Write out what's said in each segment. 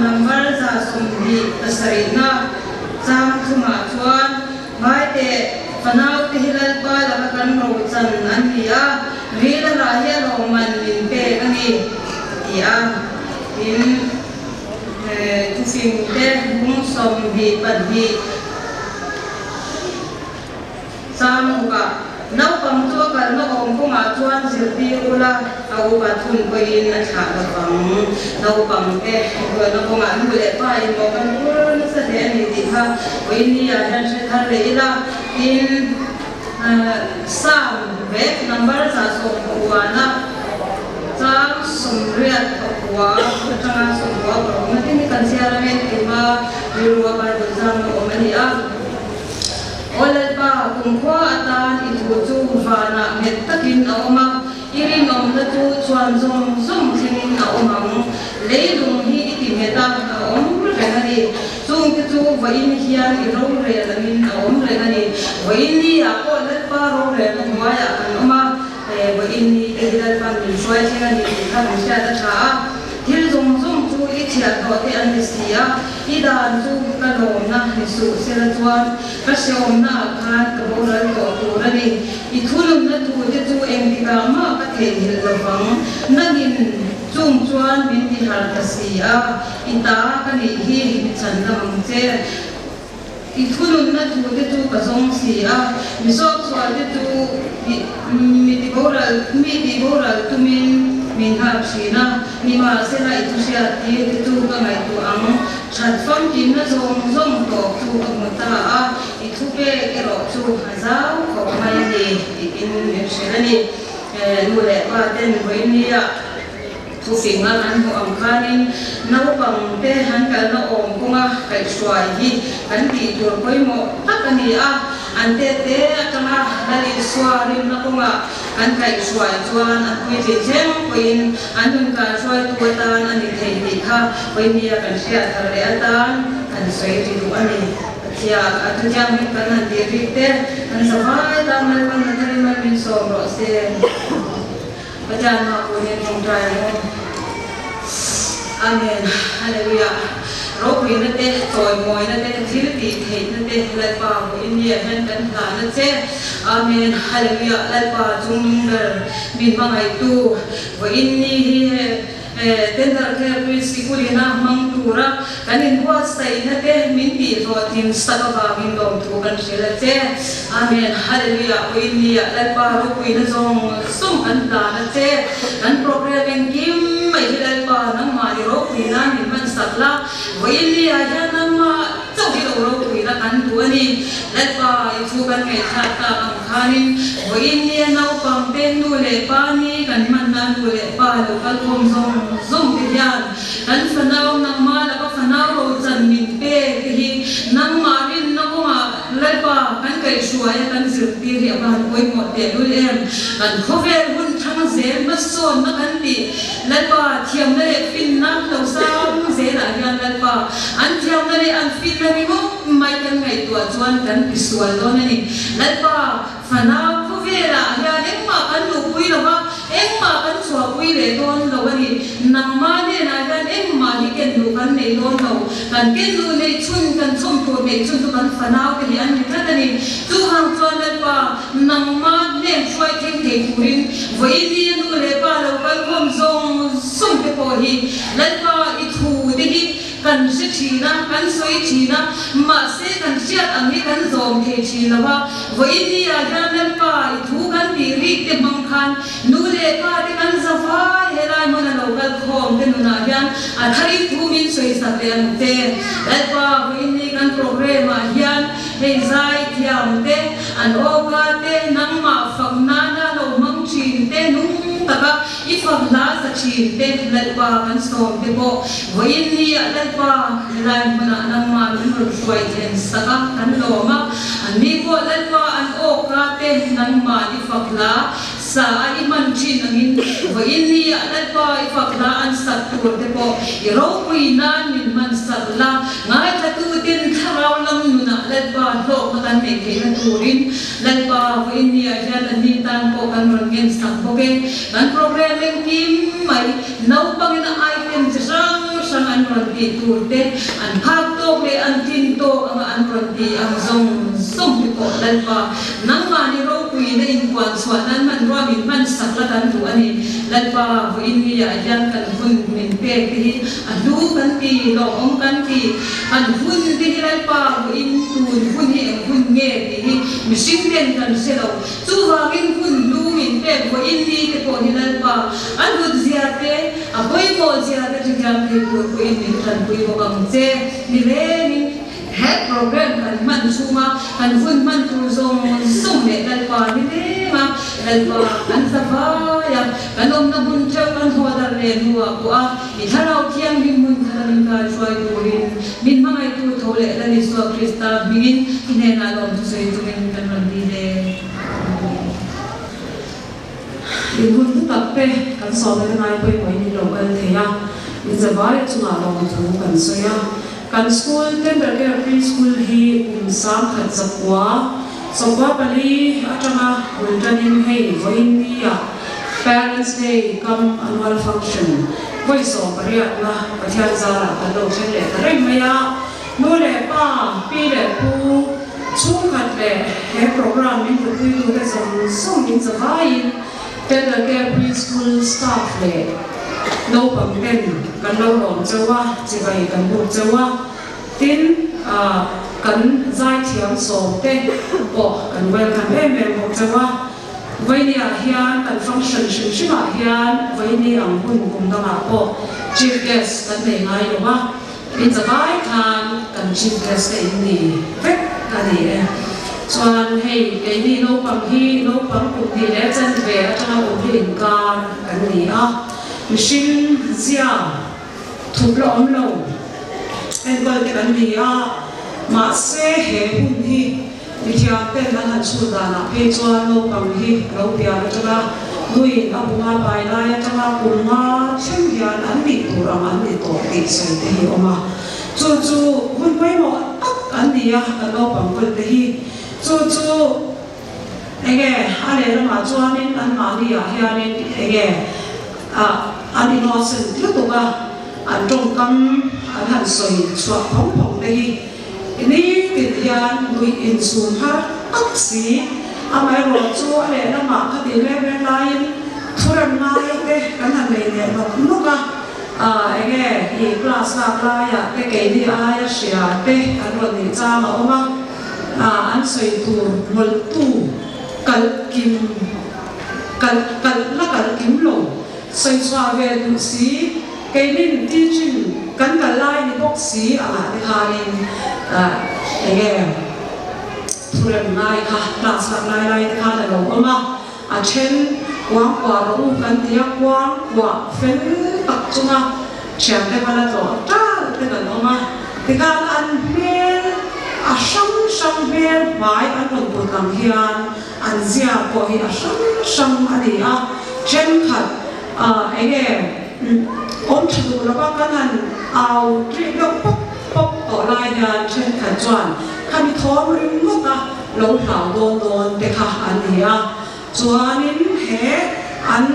number 127na chang thumah chuan, Ngaiteh, fanaute hi Lalpa laka kan rochan an ni a, ril a rah hi a lawmman min pek a ni, a ti a. Tin, thufingte bung 22. Changukah, Naupang chu a kalna awm kawngah chuan zirtir ula, a upa thun pawhin a thlah lo vang. Naupang te rualna kawngah nu leh pa in mawh kan ur nasa hle a ni tih kha vawiin-ah hian hre thar leh ila. Tin, Psalm vek number 110 a chang 84 atanga 96 na tin hi kan chhiar ang e tih hma rilrua Bible zam a awm a ni a. Aw Lalpa, kumkhua atan i thu chu vanah nghet takin a awm a, i rinawmna chu chhuan zawng zawng thlengin a awm ang. Leilung hi i ti nghet a, a awm reng a ni. Chungte chu vawiin hian i rorel angin a awm reng a ni. Vawiin ni ah pawh Lalpa rorelna hnuaiah kan awm a, vawiin ni te hi Lalpa'n min hruai thleng a ni tih kha min hriat a tha a. Thil zawng zawng chu i chhiahhlawh te an ni si a, i dan chu ka lawmna ni suh sela chuan ka hreawmna ah khan ka boral tawh tur a ni. I thununna thu te chu engtikah mah ka theihnghilh lo vang, nangin chung chuan min ti harh ta si a, i ta ka nih hi mi chhan lam ang che. I thununna thu te chu ka zawng si a, mi sawpchhuah te chu mi ti boral mi tih boral tumin min nghak thin a, nimahsela i thuhriat tir te chu ka ngaihtuah ang. That famkimna zawng zawng tawp chu ka hmu ta a, i thu pek erawh chu a zau khawp mai a ni tiin min hrilh a ni. Nu leh pa ten vawinia. Thufing a kan hmuh ang khanin naupang te han kalna awm kawnga kaihhruai hi kan tih tur pawimawh tak a ni a, an te te atanga Lal Isua rinna kawnga kan kaihhruai chuan an puitlin thleng pawhin an nun kaihruaitu atan a ni thei tih kha pawimia kan hriat thar leh atan kan sawi ri duh a ni. Pathian a thuthianghlim kan han tih rik te kan zavai tan Lalpan a tharin malmin sawm rawh se. Pathian hma pawh hian tawngtai ang aw. Amen. Hallelujah. Ropuina te, chawimawina te, thil tih theihna te Lalpa vawiin ni ah hian kan hlahna che. Amen. Hallelujah. Lalpa chungnung ber min hmangaihtu vawiin ni hi he Tender Care Pre-School ina hmang tura kan inbuatsaihna te min tihhlawhtlin sak avangin lawmthu kan hrilh a che. Amen Hallelujah Vawiin ni ah Lalpa ropuina zawng zawng kan hlan a che. Kan program engkim mai hi Lalpa nangmah ni ropui nan min hman sak la. Vawiin ni ah hian nangmah chauh hi lo ropuina kan duh a ni. Lalpa i thu kan ngaihthlak tak ang khanin vawiin ni a naupang te nu leh pa ni kan hmanna nu leh pa lo kalkhawm zawng zawng te hian Kan fanau nangmah laka fanau rochan min pek te hi nangmah rinna kawngah Lalpa kan kaihhruai a kan zirtir hi a van pawimawh tehlul em. Kan khawvel hun thang zel hmasawnna kan tih Lalpa thiamna leh finna lo sang zelah hian Lalpa an thiamna leh an finna ringawt mai kan ngaihtuah chuan kan tisual dawn a ni. Lalpa Fanau khawvelah hian engmah kan luhpui lo va, engmah kan chhuahpui leh dawn lo a ni. Nangmah hnenah hian engmah hi ken luh kan nei dawn lo. Kan ken luh neih chhun, kan chhawm tur neih chhun chu kan fanau te hi an ni tlat a ni. Chuvang chuan Lalpa, nangmah hnen hruai thleng thei turin vawiin ni a nu leh pa lo kalkhawm zawng zawng te pawh hi Lalpa i thu te hi Kan hre thin a, kan sawi thin a, mahse kan hriat ang hi kan zawm thei thin lo a. Vawiin ni ah hian Lalpa i thu kan tih rik te hmang khan nu leh pa te kan za vai helai hmun a lo kal khawm te nunah hian a tharin thu min sawi sak leh ang che. Lalpa vawiin ni kan program ah hian hei zai thiam te, an awka te, nangmah fak nana lo hmang thin te nung taka I fak hla za thin te Lalpa kan sawm te pawh vawiin ni ah Lalpa helai hmunah nangmah min rawn hruai thlen sak a kan lawm a, an ni pawh Lalpa an awka te nangmah i fak hla sa a i hman thin angin vawiin ni ah Lalpa i fak hla an sak tur te pawh i ropui nan min hman sak la ngaithla tu ten thlarau lam nunah Lalpa hlawkna kan neih theihna turin Lalpa vawiin ni ah hian anni tan pawh kan rawn ngen sak bawk e. Kan program engkim mai naupangin a item chi hrang hrang an rawn tih tur te, an phak tawk leh an tlin tawk anga an rawn tih ang zawng zawng te pawh Lalpa nangmahni ropuina inpuan chhuah nan hmanrua min hman sak la kan duh a ni. Lalpa vawiin ni ah hian kan hun min pek te hi a hlu kan ti, lawmawm kan ti. Kan hun te hi Lalpa vawiin tun hun hi eng hun nge tih hi mihring ten kan hre lo. Chuvangin hun hlu min pek vawiin ni te pawh hi Lalpa a hlut zia te, a pawimawh zia te hrethiam thei tur pawhin min tanpui bawk ang che. Ni rengin he program kan hman chhunga kan hun hman tur zawng zawng leh Lalpa ni renga Lalpa kan tla vai a, kan awmna hmun theuh kan haw darh leh hnuah pawh a i Thlarau Thianghlim hmun khata min kaihruai turin min hmangaihtu tho leh Lal Isua Krista hmingin i hnenah lawmthusawi chungin kan rawn ti le. Amen. In hun hlu tak te kan sawmna te ngai pawimawhin in lo kal thei a, in zavai chungah lawmthu kan sawi a. Kan school Tender Care Pre School hi kum 1100 44 atanga bul tanin hei vawiin nia Parents Day kam annual function vawi 18na Pathian zarah kan lo thleng leh ta reng mai a. Nu leh pa, pi leh pu, chhungkhat leh he program min hmuhpuitute zawng zawng min zavaiin Tender Care Pre School staff leh naupang ten kan lo lawm cheu a, chibai kan buk cheu a, tin kan zaithiam sawm te pawh kan welcome em em bawk cheu a. Vawinia hian kan function hrim hrimah hian vawiini ang hun kum dangah pawh Chief Guest kan nei ngai lo a, In zavai khan kan Chief Guest te in ni vek a ni e. Chuan hei keini naupang hi naupang kum hnih leh chanve atanga kum hi inkar kan ni a, mihring zia thup la awm lo enkawl te kan ni a, mahse he hun hi Mithiam ten an han chhut danah phei chuan naupang hi lo pian atanga nuin a bunga pai lai atanga kum nga thleng hian an nih tur ang an ni tawh tih sawi te hi a awm a. Chu chu hun pawimawh tak an ni a kan naupang kawlh te hi. Chu chu enge a lehlamah chuanin anmahni ah hianin enge an innocent lutuk a, an tawngkam an han sawi chhuah phawng phawng te hi. Nitin hian nuih insum har tak si, amaherawh chu a lehlamah ka ti reng reng laiin thurem ngai te kan han nei leh nawk nawk a, enge i class lak laiah te keini aia hria te an rawn nih chang a awm a, an sawi tur mawlhtu kalh kim kalh kalh la kalh kim lo sawi chhuah ve duh si. Keinin teaching kan kal lai ni bawk si angah te khanin enge thurem ngai kha class lak lai lai te khan a lo awm a, a then kuang kuah rawh u kan ti a, kuang kuah fel tak chunga thian te hmala tlawh tal te kan awm a, tikhan an hmel a hrang hrang hmel hmai an rawn put ang hian an zia pawh hi a hrang hrang a ni a, thenkhat enge Awm tha duh lova kan han au ṭih deuh pawp pawp tawh lai hian thenkhat chuan khami thawm ringawt a lo hlau dawn dawn te kha an ni a. Chuanin he an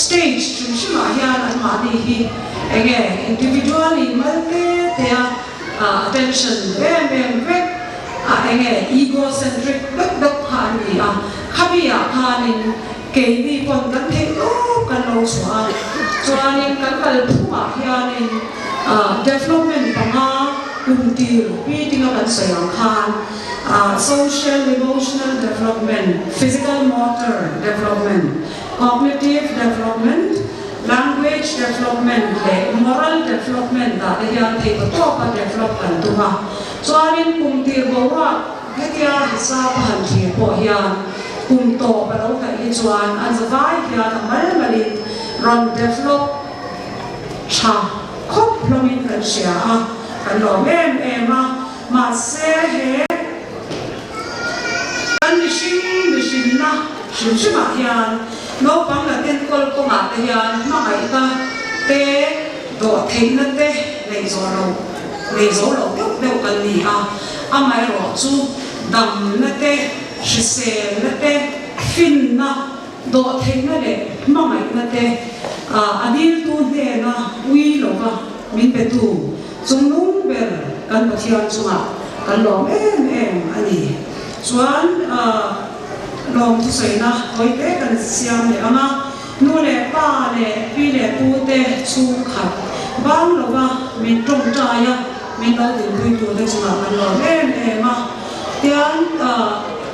stage hrim hrimah hian anmahni hi enge individually mal te te a attention em em vek a enge egocentric deuh deuh kha an ni a. Khami ah khanin Keini pawn kan theih tawp kan lo chhuah a, chuanin kan kalphungah hianin development panga kum tir meeting a kan sawi ang khan social emotional development, physical motor development, cognitive development, language development leh moral development ah te hian theih tawp a develop kan tum a, chuanin kum tir boruak Hetia hisap a han thlir pawh hian kum tawp a lo hnaih hi chuan an zavai hian a mal malin rawn develop tha khawp hlawmin kan hria a, kan lawm em em a. Mahse he kan mihring mihrinna hrim hrimah hian naupang la enkawl kawngah te hian hmangaihna te dawhtheihna te neih zawh lo nei zo lo deuh deuh kan ni a. Amaherawh chu damna te, hriselna te, finna, dawhtheihna leh hmangaihna te A diltu hnena ui lova min petu chungnung ber kan Pathian chungah kan lawm em em a ni. Chuan lawm thusawiina tawite kan siam leh ang a, nu leh pa leh pi leh pu te chhungkhat bang lova min tawngtai a, min lo dinpuitute chungah kan lawm em em a. Tian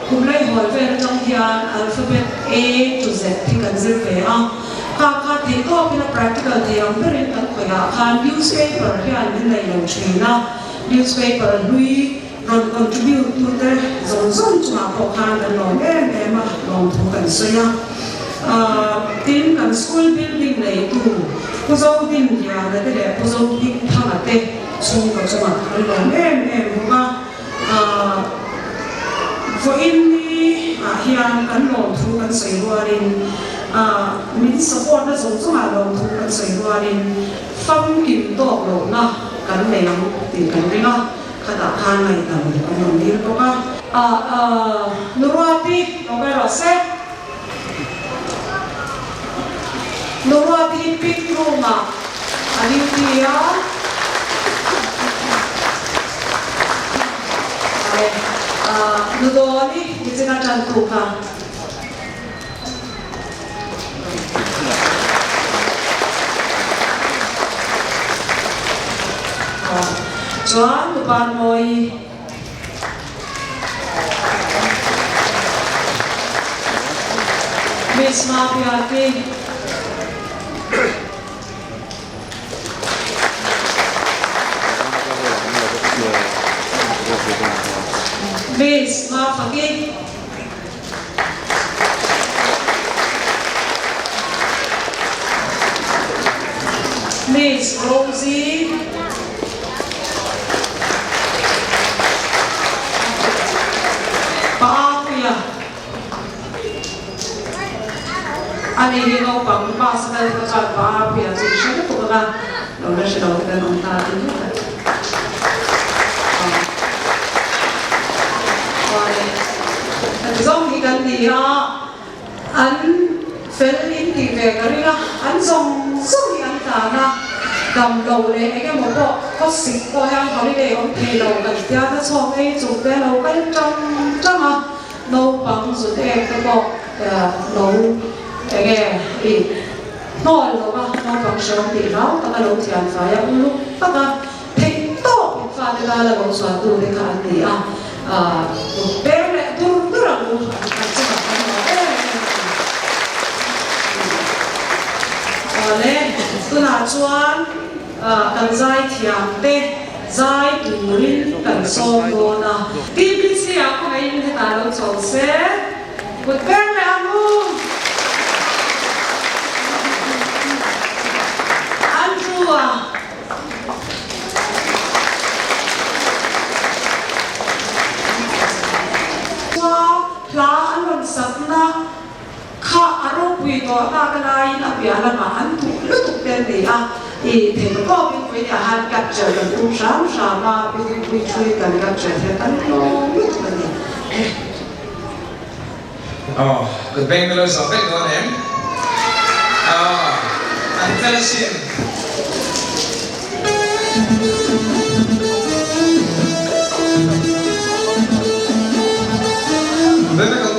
kum leihawl vel atang hian alphabet A to Z hi kan zir ve a, kha kha theih tawpin a practical thei ang berin kan khawih ah khan newspaper hian min nei lo thin a, newspaper hlui rawn contribute tute zawng zawng chungah pawh khan kan lawm em em a, lawmthu kan sawi a. Tin, kan school building neitu Pu Zodinliana te leh Pu Zohmingthanga te chhungkaw chungah kan lawm em em bawk a. Vawiin ni ah hian kan lawmthu kan sawi rualin, min support na zawng zawngah lawmthu kan sawi rualin famkim tawk lohna kan nei ang tih kan ring a, khatah khan ngaihdam kan rawn dil bawk a. Nuruati lo kal rawh se. Nuruati hi pink room ah a duty a. Nudawni nichin a tan tu kha. Chuan Nupanmawii. Miss Mabiaki. Miss Mafaki. Miss Rosie. Papuia. A ni hi naupang pass a kal kha chuan Papuia chu i hre lutuk ang a, lo la hre lo te kan awm ta tin vek a. Awle, heti zawng hi kan ni a, an fel in tih ve ka ring a, an zawng zawng hi an tlan a, dam lo leh eng emaw pawh khawsik pawh hian holiday awm thei lo kan tia ta chhuak ei chung te lo kal tang tang a. Naupang zut ek te pawh lo enge i hnawl lo va, naupang hreawm tih hlau taka lo thian fai a, uluk taka theih tawp in fate tana lo chhuah tu te kha an ni a, per leh dur dur ang u an chungah kan lo em em a ni. Awle, tunah chuan kan zaithiam te. Zai turin kan sawm dawn a. TBC ah khawngaihin hetah lo chho se. Kut ber leh ang u. Andrew a. Khua hla an rawn sakna Kha a ropui tawh tak a laiin a piah lamah an duh lutuk te an ni a, i theih tawpin puinia han capture kan tum hram hram a, Bidinpui thui kan capture hian kan hlawm lutuk a ni e. Aw, kut beng ka lo zawh vek dawn em? Aw, an fel asin. Beng ka aw.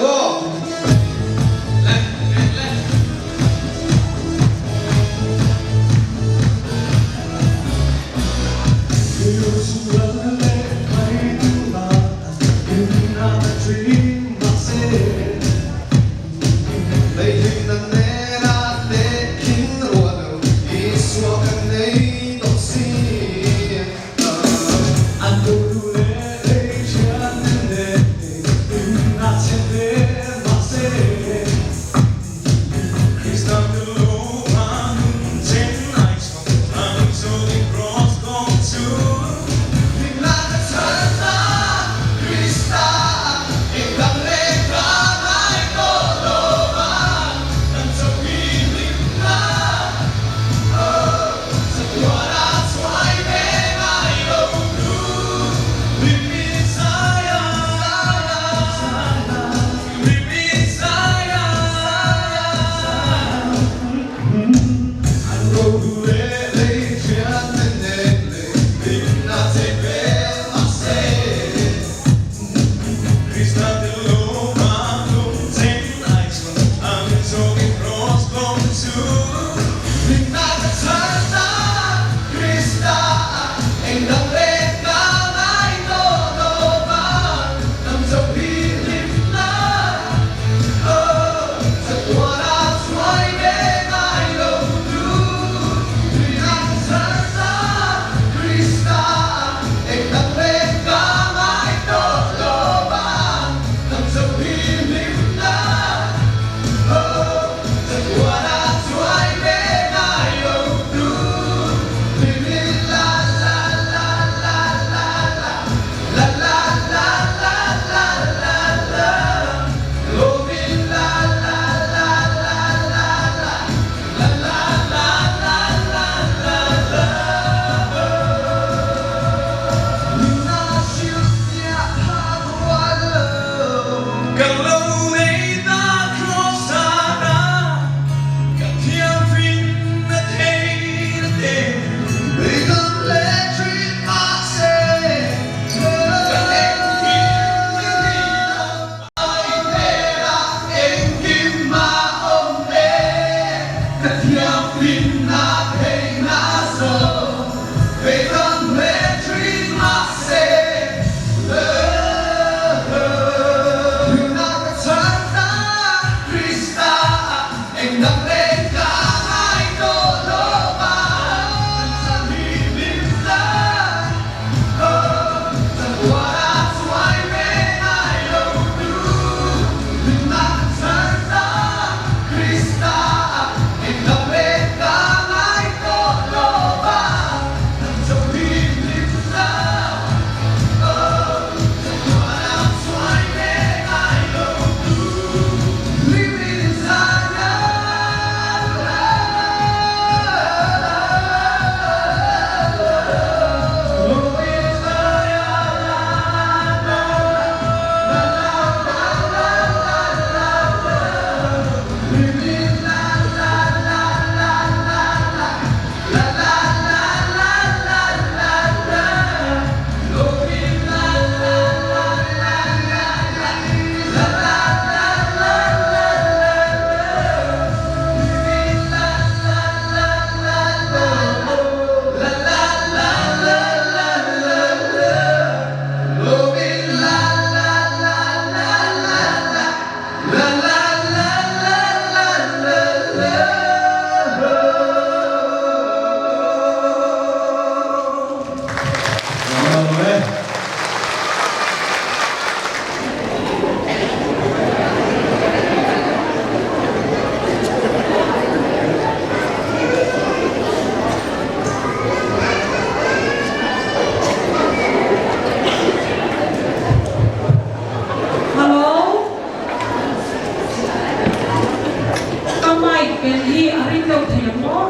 Mic ken hi a ring deuh thei ang maw?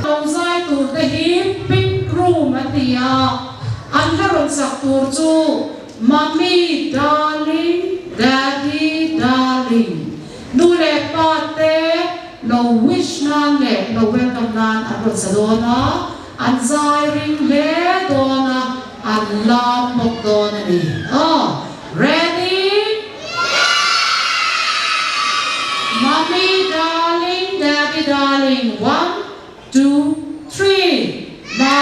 Lo zai tur te hi pink room an ti a, an hla rawn sak tur chu Mummy darling, Daddy darling, nu leh pa te lo wish nan leh lo welcome nan an rawn sa dawn a, an zai ring hle dawn a, an lam bawk dawn a ni. Aw, ready? Mummy darling, Daddy darling, one, two, three, ma.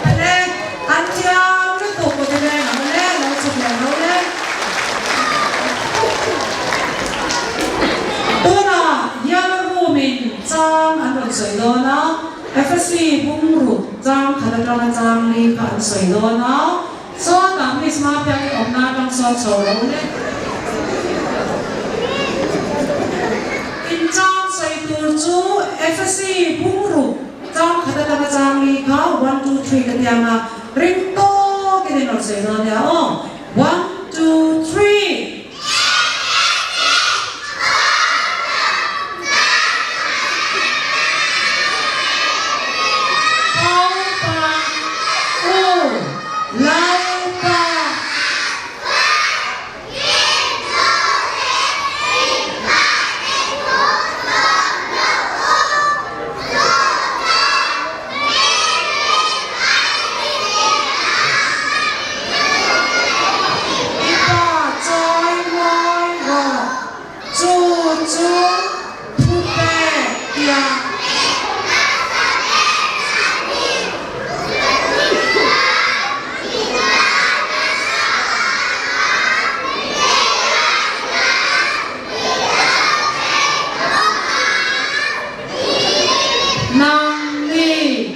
Ale, an thiam lutuk ka ti reng ang ale, lo chhuk leh lo le. Tunah Yellow Room in chang an rawn sawi dawn a. FSC bungruk chang khat atanga chang li kha an sawi dawn a, sawtah Miss Mapiangi awmna atang sawn chho lo le. In chang sawi tur chu FSC bungruk chang khat atanga chang li kha one two three ka ti ang a, ring tawkin in rawn sawi dawn nia aw, one two three. Paupa u Lalpa. I pa chawi mawi rawh, chu chu thu pek tia. Nang ni.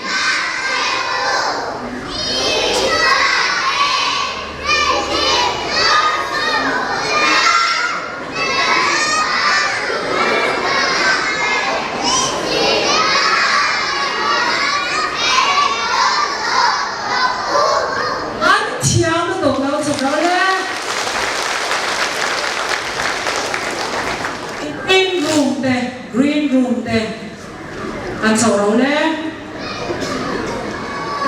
An thiam lutuk lo chhuk lo le. Pink room te green room te an chho ro le.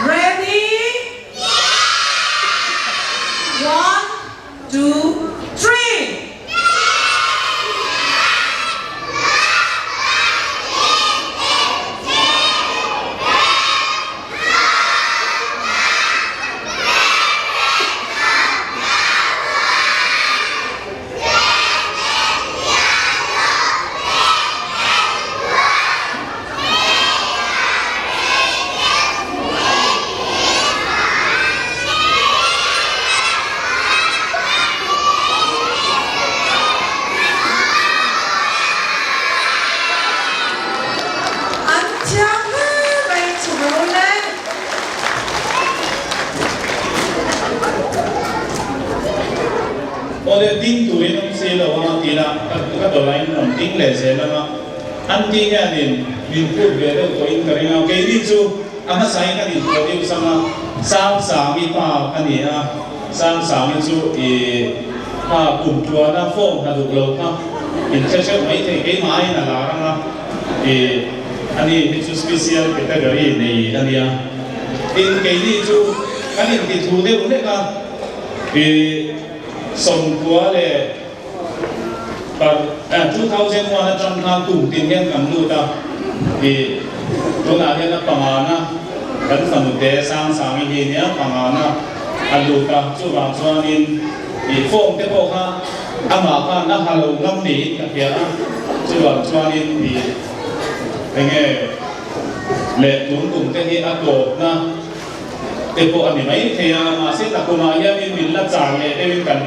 Ready? One, two, three! An thiam hle mai chhuk lo le. Awle ding turin awm si lo a tina ka dawlain an ding leh zel ang a, an ti hianin min phut ve deuh tawhin ka ring a, keini chu a hmasain kan introduce ang a, Sangsangi pa ka ni a, Sangsangi chu i kha kum tuana form ha duh lo kha in hre hreuh mai thei, keimahin a lar ang a, i ani hi chu special category nei a nia, tin keini chu kan intithu deuh hlek a. I 90 leh par 2001 atang khan kum tin hian kan lut a, i tunah hian a pangana kan fanute Sangsangi hi nia pangana a lut a, chuvang chuanin i form te pawh kha amah khan a ha lo ngam niin ka hria a, chuvang chuanin i enge leh tun kum te hi a tawpna. te pawh a ni mai thei a, mahse nakumah hianin min la char leh deuhin kan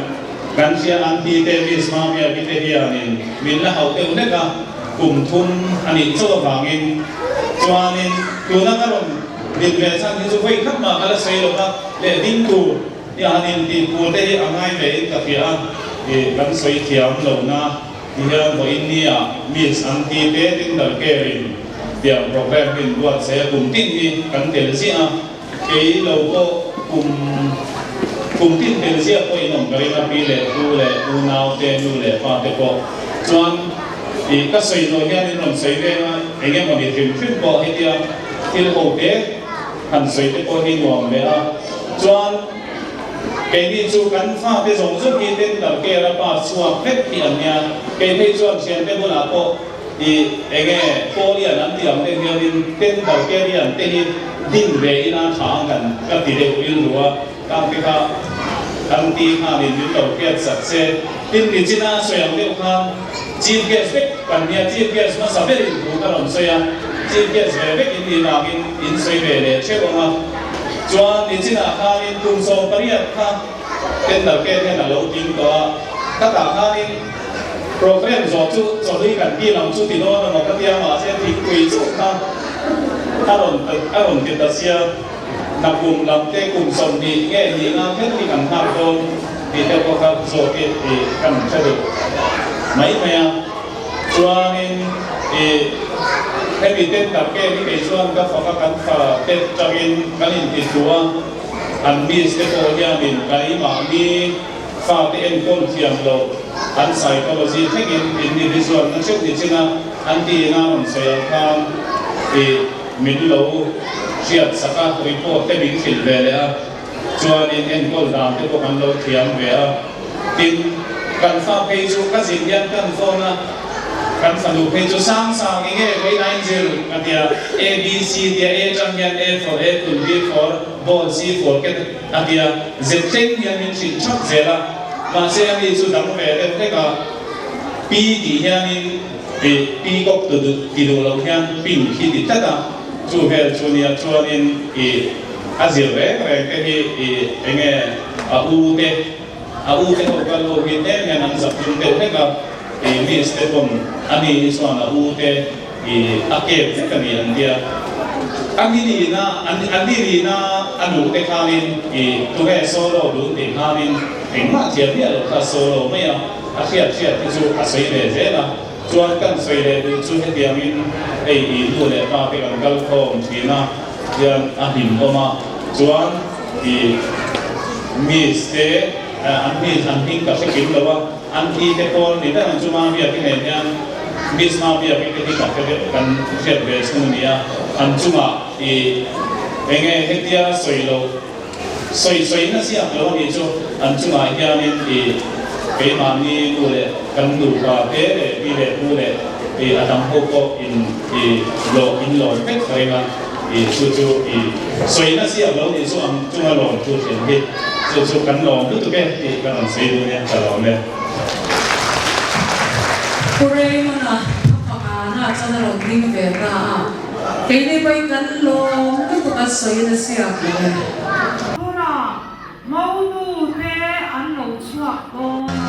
kan hria ang ti te Miss Mamiaki te hianin min la hauh deuh hlek a, kum thum a nih chauh avangin chuanin tuna ka rawn din ve chhan hi chu vawi khat mah ka la sawi lo va, leh ding tur hi a han intih tur te hi a ngai ve in ka hria a, ih kan sawi thiam lo na ti hian vawiin nia Miss an ti te Tender Care in tiang programme hi in buat se kum tin hi kan tel ziah a. Kei lo pawh kum kum tin tel ziah pawh in awm ka ring a, pi leh pu leh unau te, nu leh pa te pawh chuan ih ka sawi zawh hian in rawn sawi veng a, eng emaw ni hrim hrim pawh hetia thil ho te han sawi te pawh hi nuam ve a, chuan keini chu kan fa te zawng zawng hi dental care a pass chhuak vek hi an nia, kei phei chuan thiante bulah pawh I enge Paulian an tih ang deuh hianin Tender Kerian te hi din ve ina tha ang kan ka ti deuh rilru a, kang te kha kan ti khanin min lo hriat sak se. Tin nichina sawi ang deuh khan Chief Guest vek kan nia, Chief Guest hmasa berin thu ka rawn sawi a, Chief Guest ve vek in nih vangin in sawi ve leh theuh ang a. Chuan nichinah khanin kum 18 kha Tender Ker hian a lo tling tawh a, khatah khanin, Program zawh chu chawhlui kan ti lo chu ti dawn emaw ka tia mahse thingpui chauh kha a rawn a rawn ti ta sia. Nakum lam te kum 20 nge nih nga kher hi kan nghak dawn tih te pawh kha zawk i tih kan hre duh mai mai a. Chuanin ih hemi ten tak ke hi kei chuan ka fak a kan fa te tangin kan inti thu a, an miss te pawh hianin keimahni Fate enkawl thiam lo an psychology thlengin individual na theuh ni chin a, an tiin a rawn sawi ang khan ih min lo hriat sak a, report te min hrilh ve leh a, chuanin enkawl dan te pawh kan lo thiam ve a, tin kan fa phei chu ka zin hian kan phone a, kan fanu phei chu sang sang enge vawiin a inzir ka tia, ABC tia A tang hian A for apple, B for ball, C for cat. A ti a, zet thleng hian min hrilh thap zel a, mahse a ni chu dang ve deuh hlek a, Pi tih hianin ih pi kawp tu duh ti duh loh hian pink hi ti tlat a, chu vel chu nia chuanin ih a zir reng reng te hi ih enge a u te a u te ho kal ho hi tlem hian an zak tum deuh hlek a, ih miss te pawn a ni hi chuan a u te I a kep vek a ni an tia. A ni lina an ni lina a luh te khanin i tunge solo dun tih khanin engmah thiam miah loh kha solo mai a, a hriat hriat te chu a sawi ve zel a. Chuan kan sawi leh duh chu hetiangin hei i nu leh pa te kan kal khawm thin a hian a hlim awm a. Chuan i miss te an miss an hming ka hre kim lo a. An thi te pawl ni ber ang chu Mavia te nen hian Miss Mavia te hi kan hre deuh kan hriat ve chhung a ni a, an chungah i enge hetia sawi loh sawi sawi na ziak lo a nih chu an chungah hianin i keimahni nu leh kan nupa te leh pi leh pu leh i a dang ho pawh in i lawm in lawm vek ka ring a i chu chu i sawi na ziak lo nih chu ang chunga lawm thu thin hi. Chu chu kan lawm lutuk e tih ka rawn sawi duh nia, ka lawm e. Pu Raymond-a a pangana chuan a rawn ding ve ta a, keini pawhin kan lawm lutuk a sawi na siak lo e. Tunah Monu te an lo chhuak dawn a.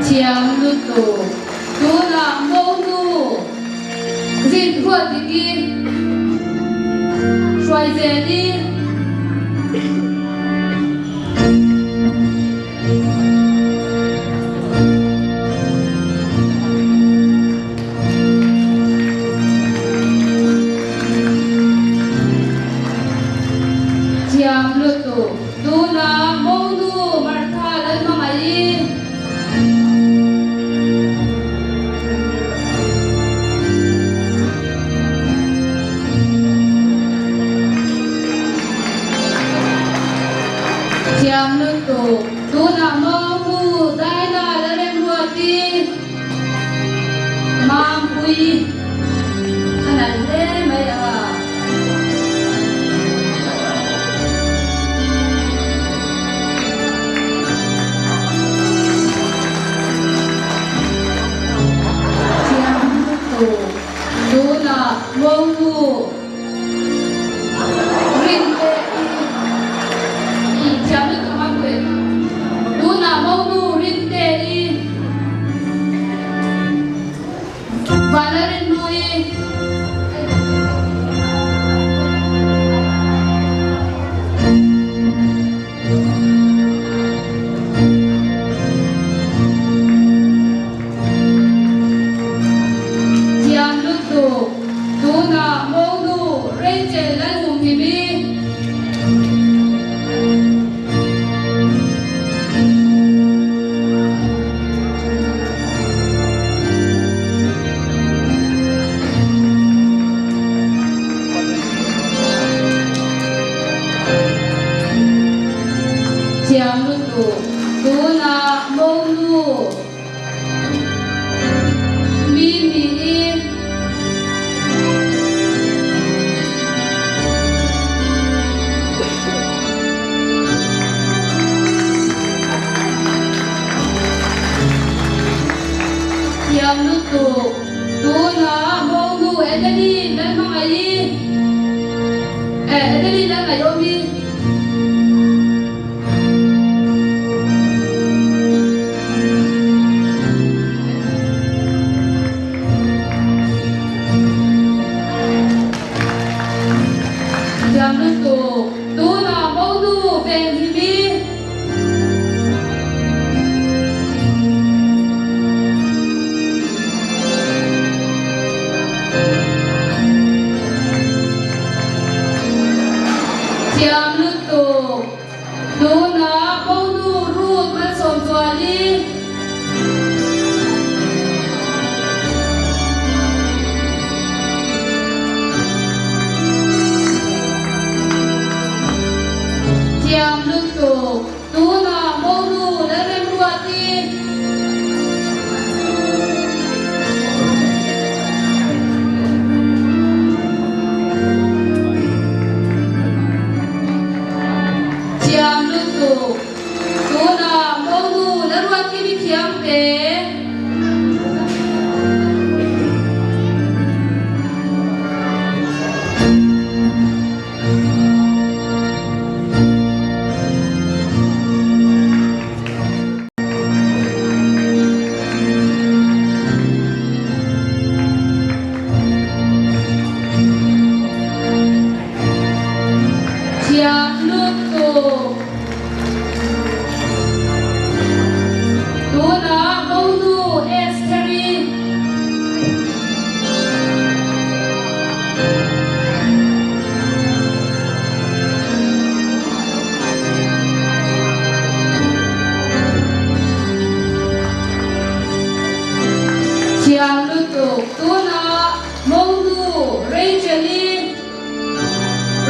Thiam lutuk. Tunah monu rin ruat diki hruai zel i. Thiam lutuk. Tunah monu Martha Lalhmangaih. Thiam lutuk. Tunah monu Daina Lalremruati Mampui a nalh hle mai a. Thiam lutuk. Tunah monu Rinte i thiam lutuk ang pui. Tunah monu Rinte i Vanlalrinhlui. Thiam lutuk. Tunah monu Rachel Lalhumhimi. Thiam lutuk. Tunah monu Mimi i. Thiam lutuk. Tunah monu Adeline Lalhmangaih i. Eh, Adeline Lalngaihawm i. Thiam lutuk. Tunah monu Venghimi. Thiam lutuk. Tunah monu Ruth Malsawmzuali. Thiam lutuk. Tunah monu Lalremruati. Thiam lutuk. Tunah monu Lalruati mi thiam te. Thiam lutuk. Tunah monu Estheri. Thiam lutuk. Tunah monu Rachel-i,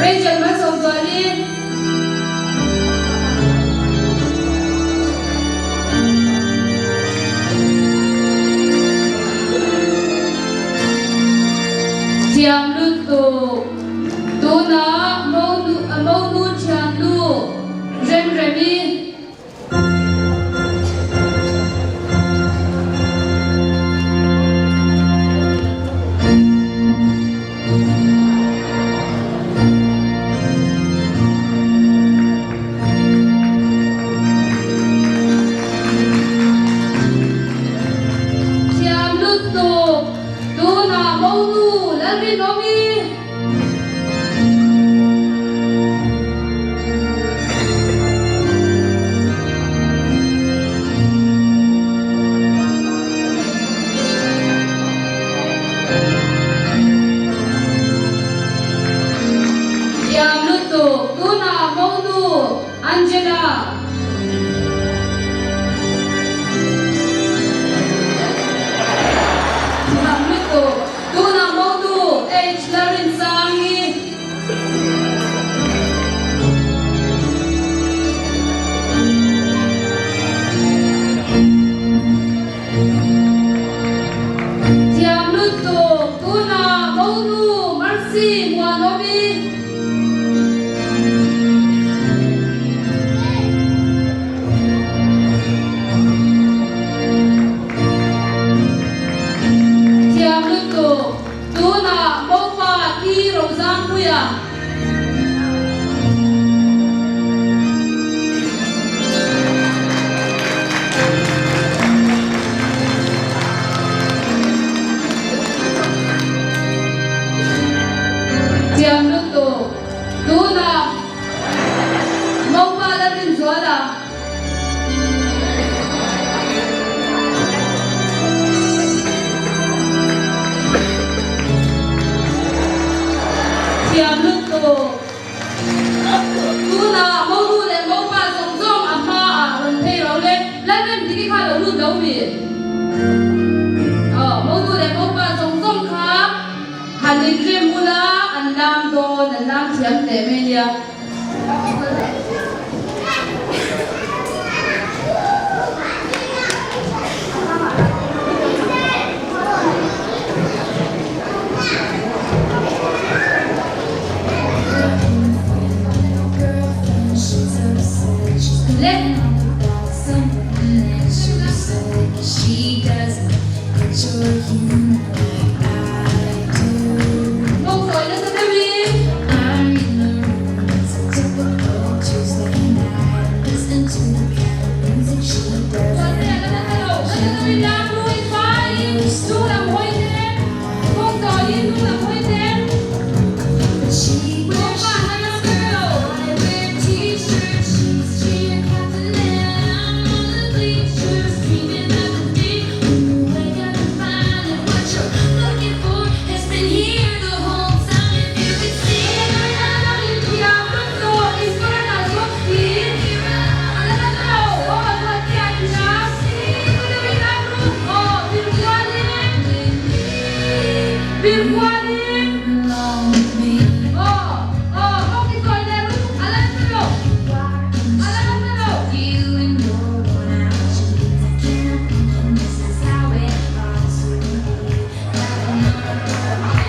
Rachel Malsawmzuali. Thiam lutuk. Tunah monu monu thiannu Remremi. Lalrinawmi. Thiam lutuk tunah monu Angela. Thiam lutuk tunah monu H Larinsangi. Thiam lutuk tunah monu Mercy Muanomi. Thiam lutuk tunah mopa T Rozangpuia. Thiam lutuk tunah mopa la rinzual a. Thiam lutuk. Tunah monu leh mopa zawng zawng a hmaah rawn phei ro le. Lalrem tiki kha lo lut lo mi? Aw, monu leh mopa zawng zawng kha han inrem bula an lam dawn, an lam thiam teh mai nia. Le. Mawngtawi nasa deuhin.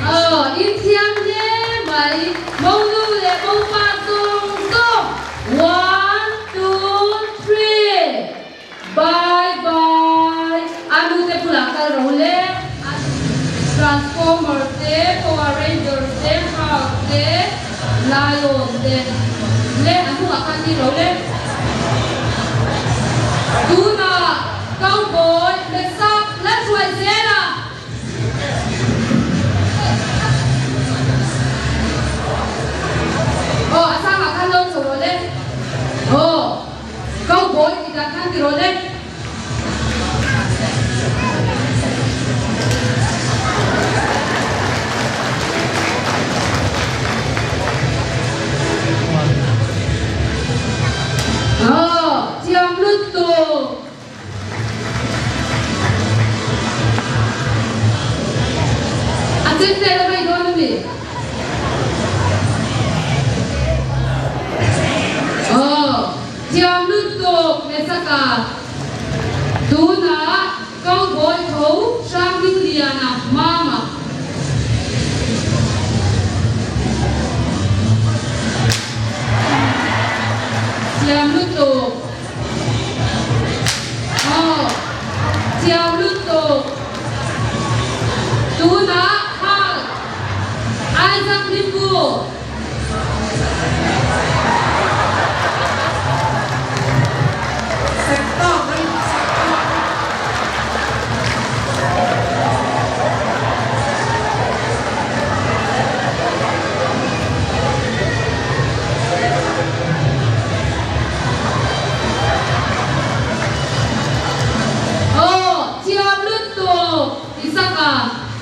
Aw, in thiam hle mai. Monu leh mopa zawng zawng. One, two, three. Bye bye. A nu te bulah kal ro le. Transformer te, Power Ranger te, Hulk te, Lion te le a hnungah khan ni ro le. Tunah Cowboy Mesak la hruai zel a. Aw, a sangah khan lo chho rawh le. Aw, Cowboy tih dan khan ti rawh le. Aw, thiam lutuk. A chet vel a vei dawn a mi? Aw, thiam lutuk Mesaka. Tunah Cowboy tho Hrangdingliana Mama. Thiam lutuk. Aw, thiam lutuk. Tunah Hal, Isaac Limbu. Sek tawk ring sek tawk. Isaka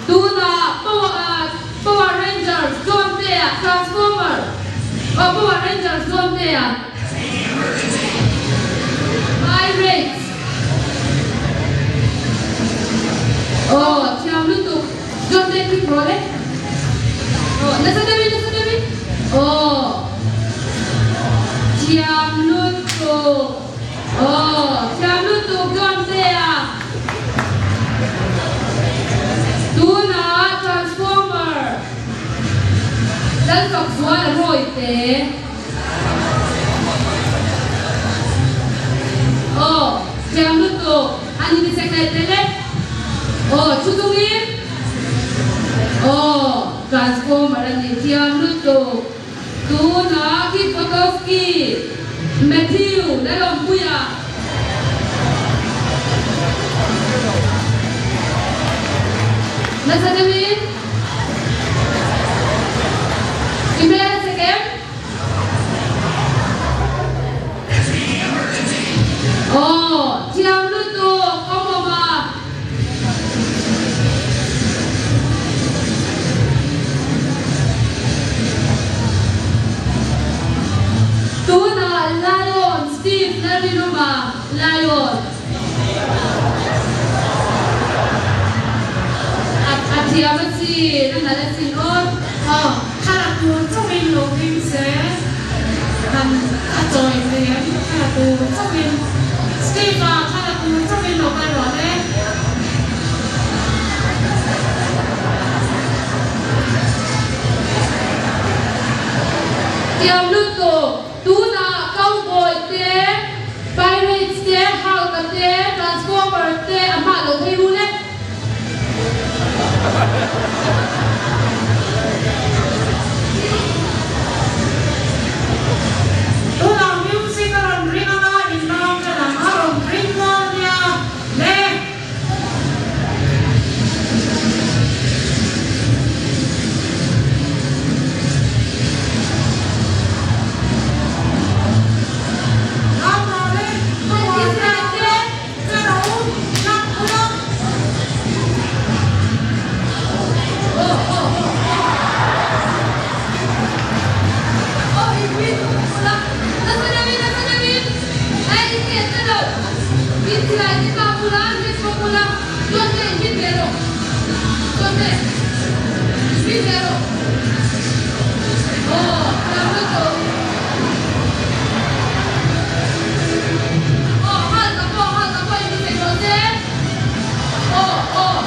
tunah Power Power Rangers John-tea Transformer aw Power Rangers John-tea Pirates aw thiam lutuk John-tea khi rawh le aw nasa deuhin nasa deuhin aw thiam lutuk. Aw, thiam lutuk John-tea. Tunah Transformer Lalfak zual a rawi te. Aw, thiam lutuk a ni ti chek leh tel e. Aw, thu chungin. Aw, Transformer a ni thiam lutuk. Tunah Kit Potowski, Matthew Lalawmpuia. Nasa deuhin i hmel a chek em? Aw, thiam lutuk awm awm a. Tunah Lion Steve Lalrinawma Lion a thiam a chin a nalh a chin aw. Aw, thla tur chauhin lo ding se han a chawi thei em? Thla tur chauhin Steve-a thla tur chauhin lo kal rawh le. Tiam lutuk, tunah Cowboy te, Pirates te, Hulk-a te, Transformer te a hmah lo phei rul e. Tunah music a rawn ring anga in ram ka dang a rawn ring dawn nia le. Ram rawh le, power te a awm a. Aw hal ka pawh hal ka pawh in thei rawh se. Aw aw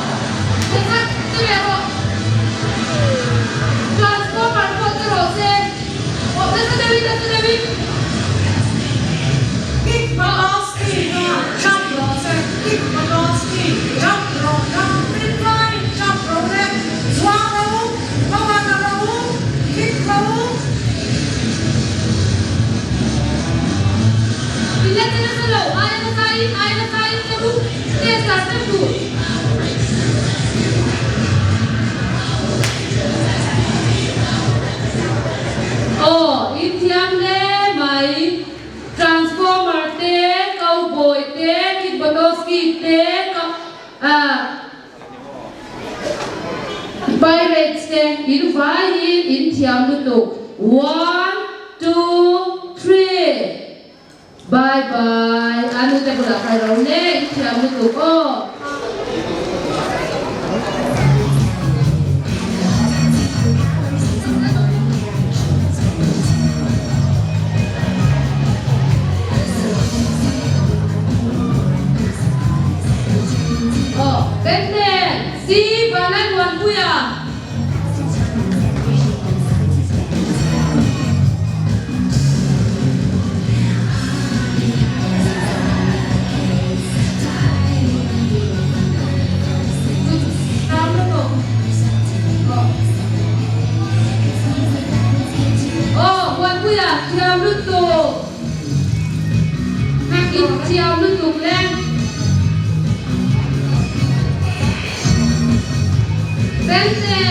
thenkhat che ve rawh. Transformer pawh che rawh se. Aw nasa deuhin nasa deuhin. Kick Magoski kha jump rawh se. Kick Magoski jump rawh jump rin lai jump rawh le. Zuang rawh u, power rawh u, kick rawh u. Ila che nasa lo, aia nasa in, aia nasa in ka duh che char char duh. Aw, in thiam hle mai. Transformer te, Cowboy te, Kid Botowski te, ah. Pirates te in vaiin in thiam lutuk one two three bye bye a nute bulah kha ro le in thiam lutuk aw. Aw, Bente, si Vanlai Muanpuia. Aw, Muanpuia, thiam lutuk. In thiam lutuk le. Bente.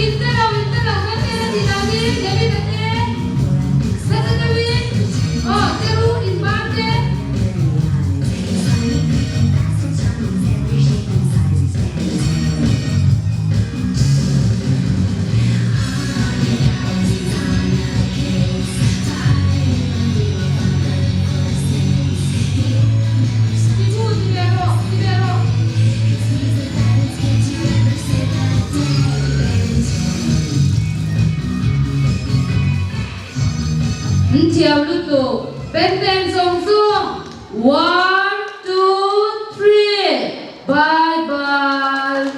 In te lo, in te lo, Batman a tih dan hi David a te nasa deuhin aw che ru in ban te. Ti bu ti ve rawh, ti ve rawh. An thiam lutuk. Pen zawng zawng. One, two, three. Bye bye.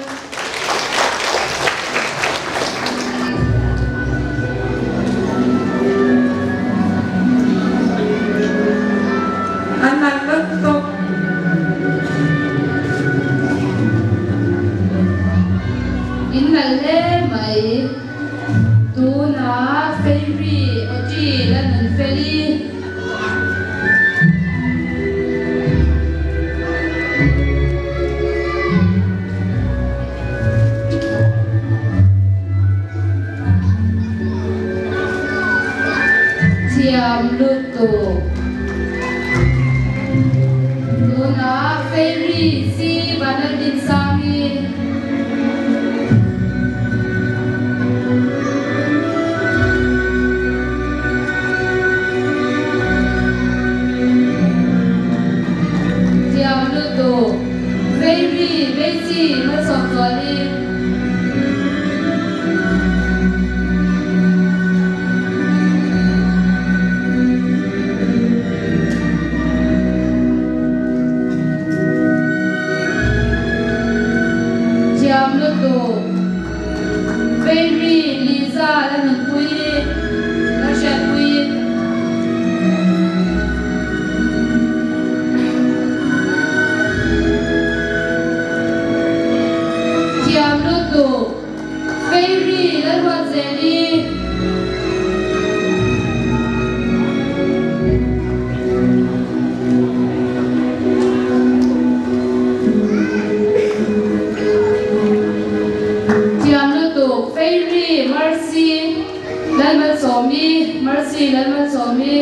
An nalh lutuk. In nalh hle mai. Tunah Fairy Audrey la nun fel i. Thiam lutuk. Tunah Fairy si Vanlaldinsang i. Thiam lutuk. Fairy Maisie Malsawmzuali. Thiam lutuk. Fairy Liza la nunpui la hriatpui. Thiam lutuk. Fairy Lalruatzeli. Thiam lutuk Fairy Mercy Lalmalsawmi Mercy Lalmalsawmi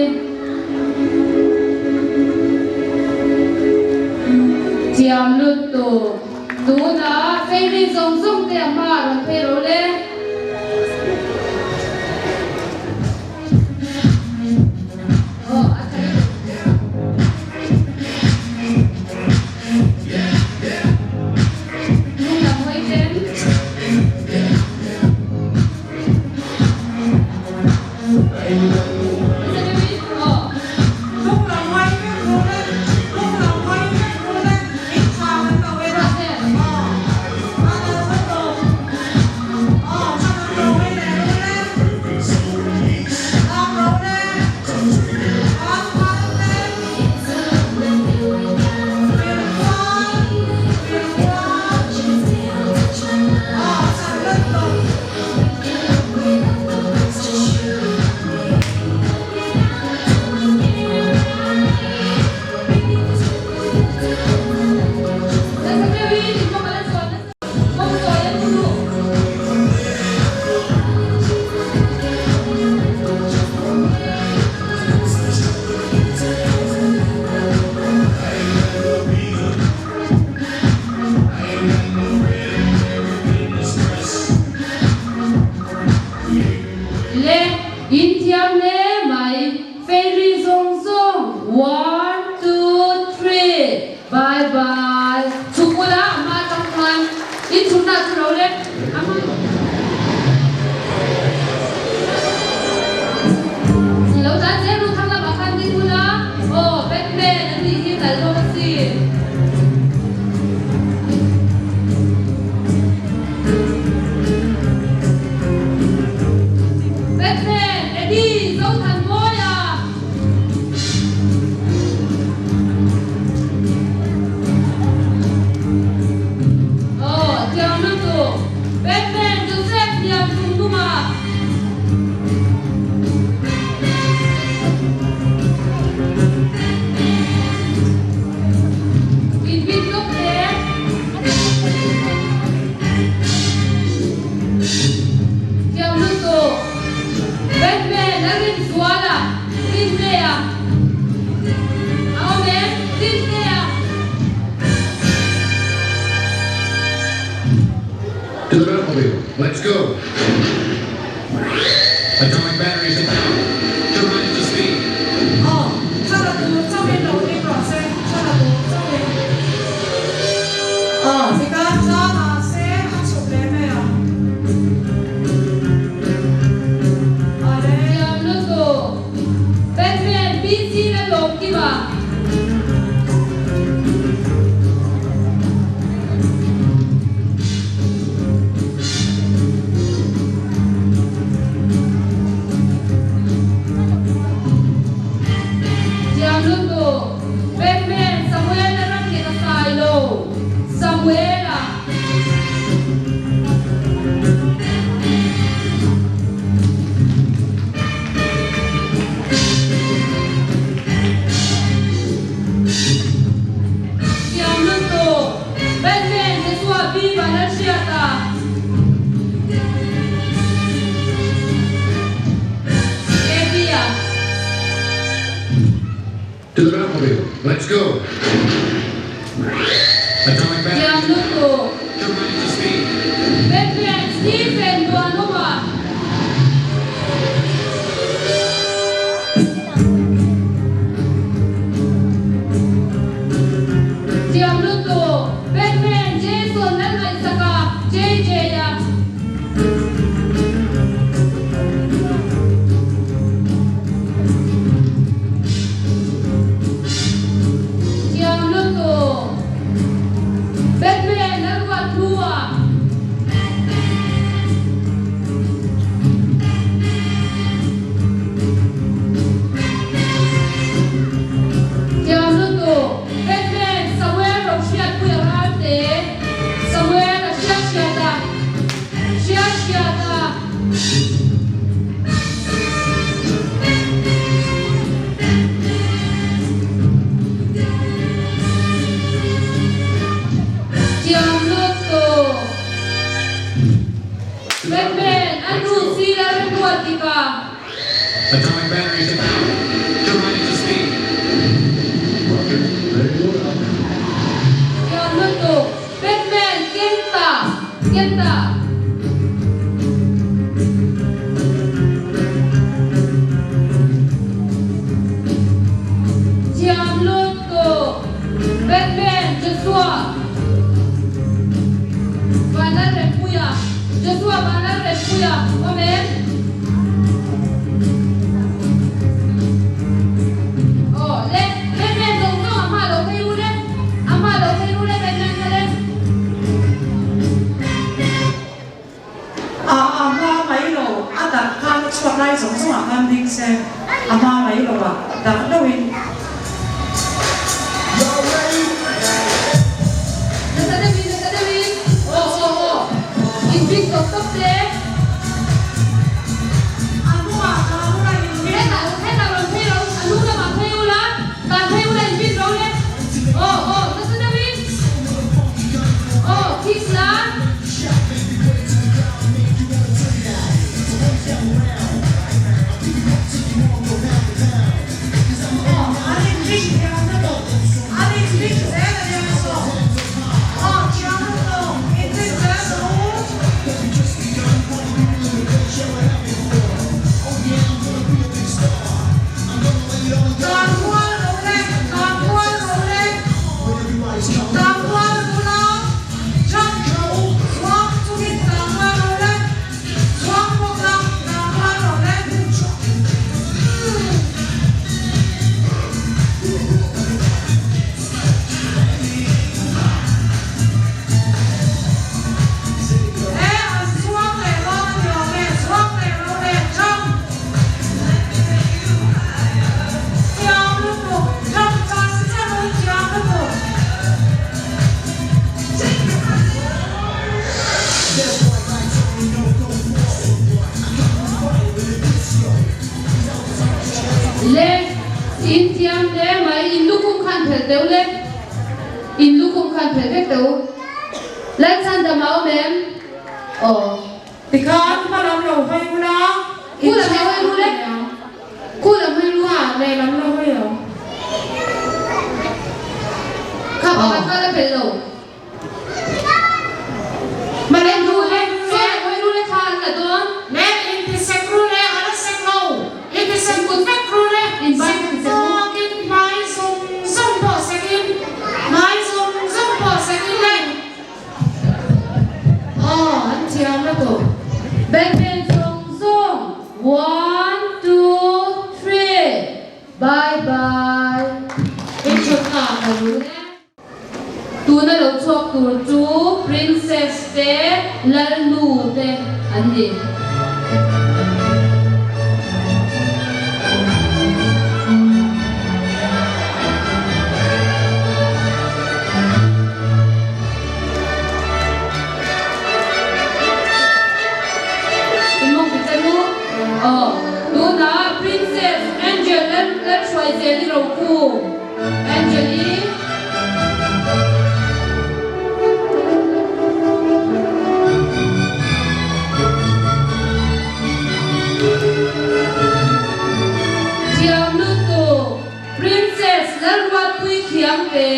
Thiam lutuk Tunah Fairy zawng zawng te a hma ah rawn phei ro le. Le in thiam hle mai Fairy zawng zawng one two three Bye bye Chhuk ula a hma atang khan in chhunna chu lo le a hma Lo tan zel ru thang lamah khan ding ula aw Batman an nih hi nalh hlawm a sin. Batman Eddie Zothanmawia. Aw, thiam lutuk. Batman Joseph hiam chung hnung ah. In bit lawk hle. Rintea a awm em? Rintea. To the Batmobile, let's go! Atomic batteries to power, turbines to speed. Aw, thla tur chauhin lo ding rawh se, thla tur chauhin. Aw, tikhan tlangah se a chhuk leh mai ang. Awle. Thiam lutuk. Batman, PC na lawm kima. Thiam lutuk. Batman, Samuel-a ram nge ka sai lo. Samuel-a. Thiam lutuk. Batman, Joshua B. Vanlalhriata. Abby-a. To the Batmobile, let's go! Atomic Thiam batteries lutuk. turbines to speed. Batman, Stephen Duanuma. Thiam lutuk. Batman, Jason Lalngaihsaka, JJ-a. Thiam lutuk. Batman, Lalruathlua. Thiam lutuk. Batman, Samuel Rohriatpuia Ralte. Samuel a hriat hriat a. Hriat hriat a. Thiam lutuk. Batman, a nu si la remruat tikah. Atomic batteries to power. Turbines to speed. Thiam lutuk. Batman, Kenta, Kenta. Thiam lutuk. Batman, Joshua. Vanlalrempuia, Joshua Vanlalrempuia, awm em? Aw le, Batman zawng zawng a hma lo phei ru le, a hma lo phei ru le Batman kha le. A a hma mai lo, a dak khan a chhuak lai zawng zawngah khan ding se, a hma mai lo ah dak deuhin. Nasa deuhin, nasa deuhin, aw aw aw, inbik tawp tawp te. A hnungah tlan ula inbik. Hetah, hetah rawn phei ro, a hnung lamah phei ula, tlan phei ula inbik ro le. Aw aw, nasa deuhin, aw, kiss la. Aw, an inbik thiam lutuk, an inbik zel a nia saw. Aw, thiam lutuk, inbik zel rawh u. Tlan kual rawh le, tlan kual rawh le, tlan kual rawh la, jump rawh u, chuang chungin tlan kual rawh le, chuang bawk la, tlan kual rawh le. He an chuang leh dawn a ni awm e, chuang leh rawh le, jump! Thiam lutuk, jump char char rawh i thiam lutuk. Le, in thiam hle mai, in lukhum khan phelh teuh le, in lukhum khan phelh vek teuh. Lalchhandam a awm em? Aw. Tikhan hma lam lo hawi ula, Khu lam lo hawi ru le, khu lam hawi ru. Lehlam thiam lutuk. Backbench zawng zawng one two three bye bye. In thutna ka lu e. Tuna lo chhuak tur chu Princess te Lalnu te an ni. Aw, tunah Princess Angel Lalhruaizeli Rokhum. Angeli. Thiam lutuk Princess Lalruatpui Khiangte.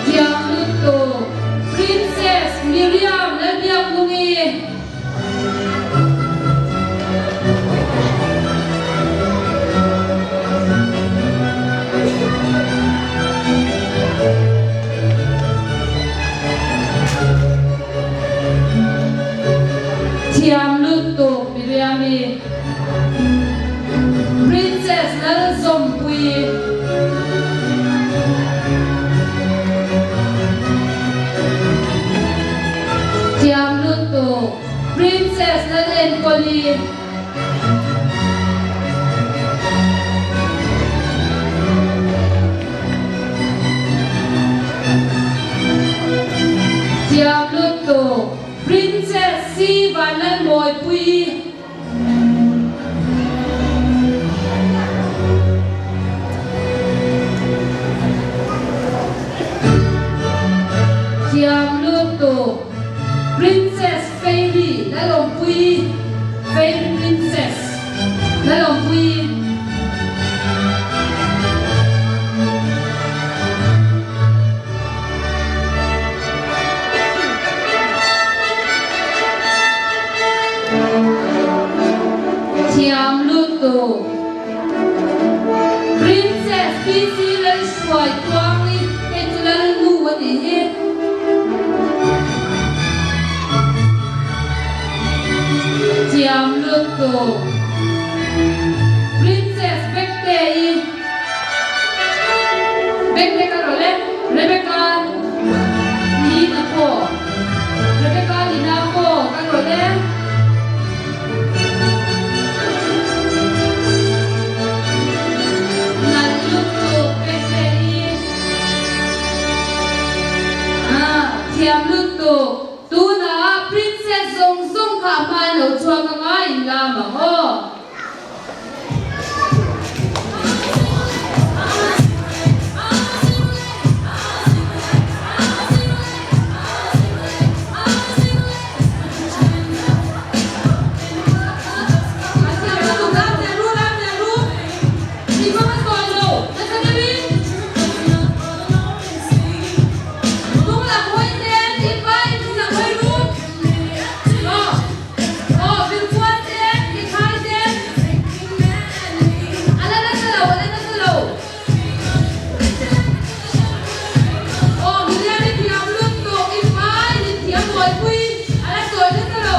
Thiam lutuk Princess Miriam Lalbiaknungi. Thiam lutuk Miriami. Princess Lalzawmpuii. Thiam lutuk Princess Lalenkawli. Thiam lutuk Princess Si Vanlalmawipuii. Thiam lutuk Princess Fairy Lalawmpuii Fairy Princess Lalawmpuii. Thiam lutuk. Princess PC Lalhruai Tuangi hei chu Lalnu a nih hi. Thiam lutuk. Princess Bektei. Bekte ka rawlh e. Rebecca Lina pawh. Rebecca Lina pawh ka rawlh e. Nalh lutuk Bekte hi. Ah, thiam lutuk. Tunah Princess zawng zawng kha a hmain lo chhuak anga inlam ang aw. Aw Vilkual te, Mikhai te, a la nasa lo, a la nasa lo. Aw Miriam i thiam lut tawk i vai in thiam buaipui a la sawi nasa lo.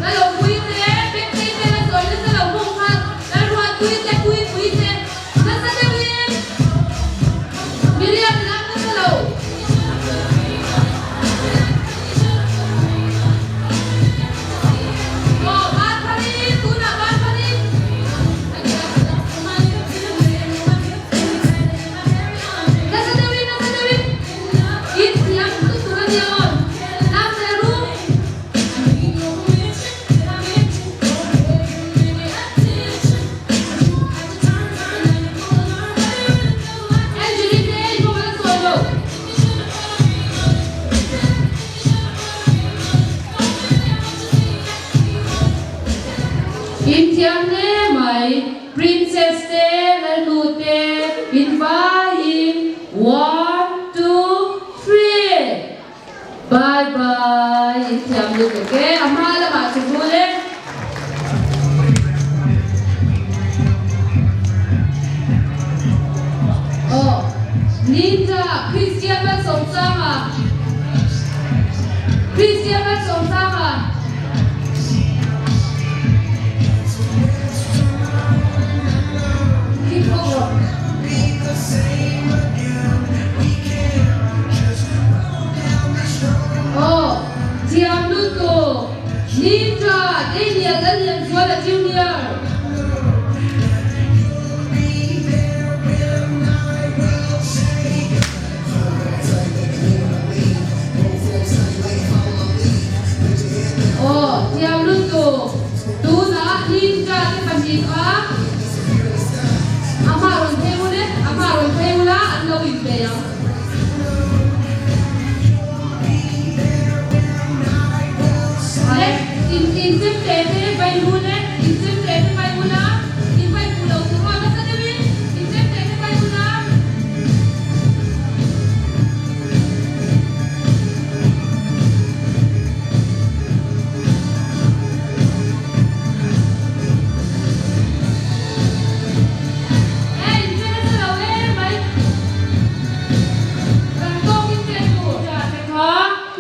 La lo pui te, Bektei te la sawi nasa lo hmawng khan Lalruatpui te, Puipui te nasa deuhin Miriam i lam nasa lo. Inthiam hle mai, Princess te, Lalnu te, in vaiin one, two, three, bye bye, inthiam lutuk e, a hma lamah chu bul e. Junior. Aw, thiam lutuk. Tunah Ninja te pahnih kha a hma rawn phei ul e, a hma rawn phei ula an lo inpe ang. Le, in in chem te te vai ul e, in chem te te vai ula, in vai fuh lo tur aw nasa deuhin in chem te te vai ula.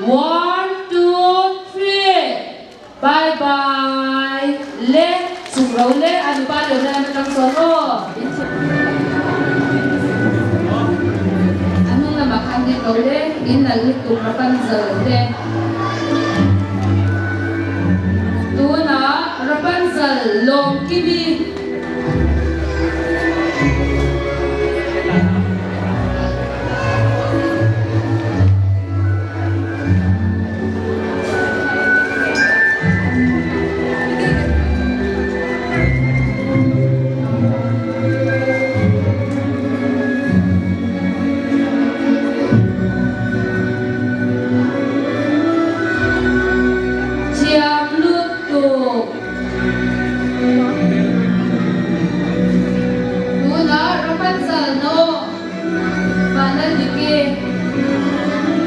One, two, three, bye bye le chuk ro le a nupa leh na lam atang chuan aw a hnung lamah khan ding lo le in nalh lutuk Rapunzel te tunah Rapunzel Lawmkimi. Thiam lutuk. Tunah Rapunzel no Vanlalniki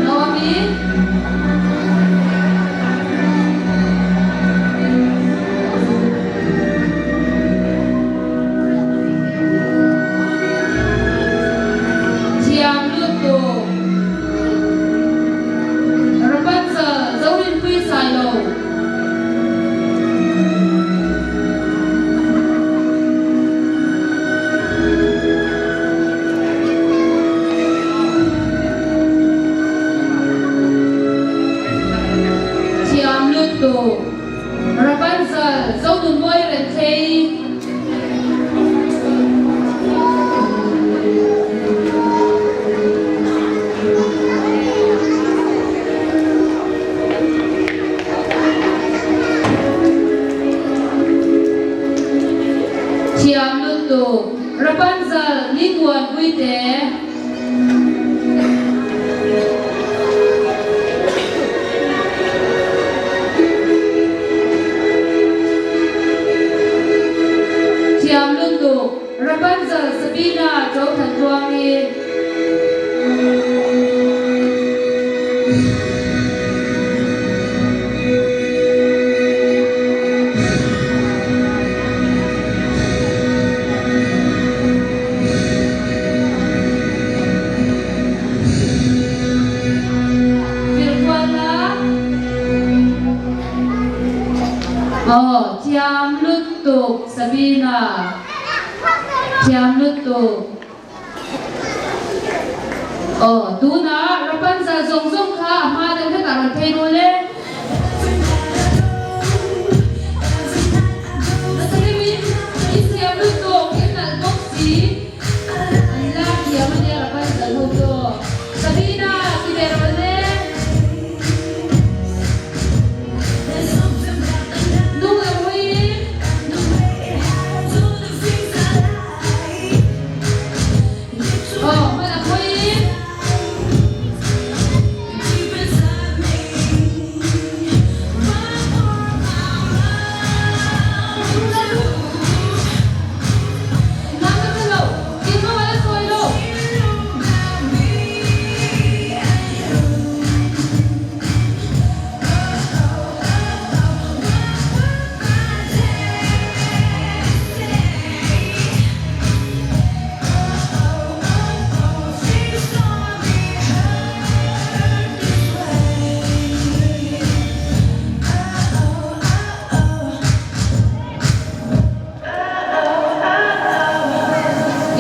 Naomi. Thiam lutuk. Rapunzel Zorinpui Sailo. Thiam lutuk. Rapunzel Zonunmawi Renthei. Thiam lutuk. Rapunzel Nikuan Puite. Thiam lutuk. Rapunzel Sabina Chothantuangi. Virkuala Aw thiam lutuk Sabina thiam lutuk. Aw tunah Rapunzel zawng zawng kha a hma deuh hlekah rawn phei rul e. Nasahimin i siam lutuk i nalh bawk si. An la thiam ania Rapunzel ho chu. Sabina ti ve rawn e. Nung lo hawiin. Aw, hman a phawi. Nang ka hre lo, keimah a la sawi lo.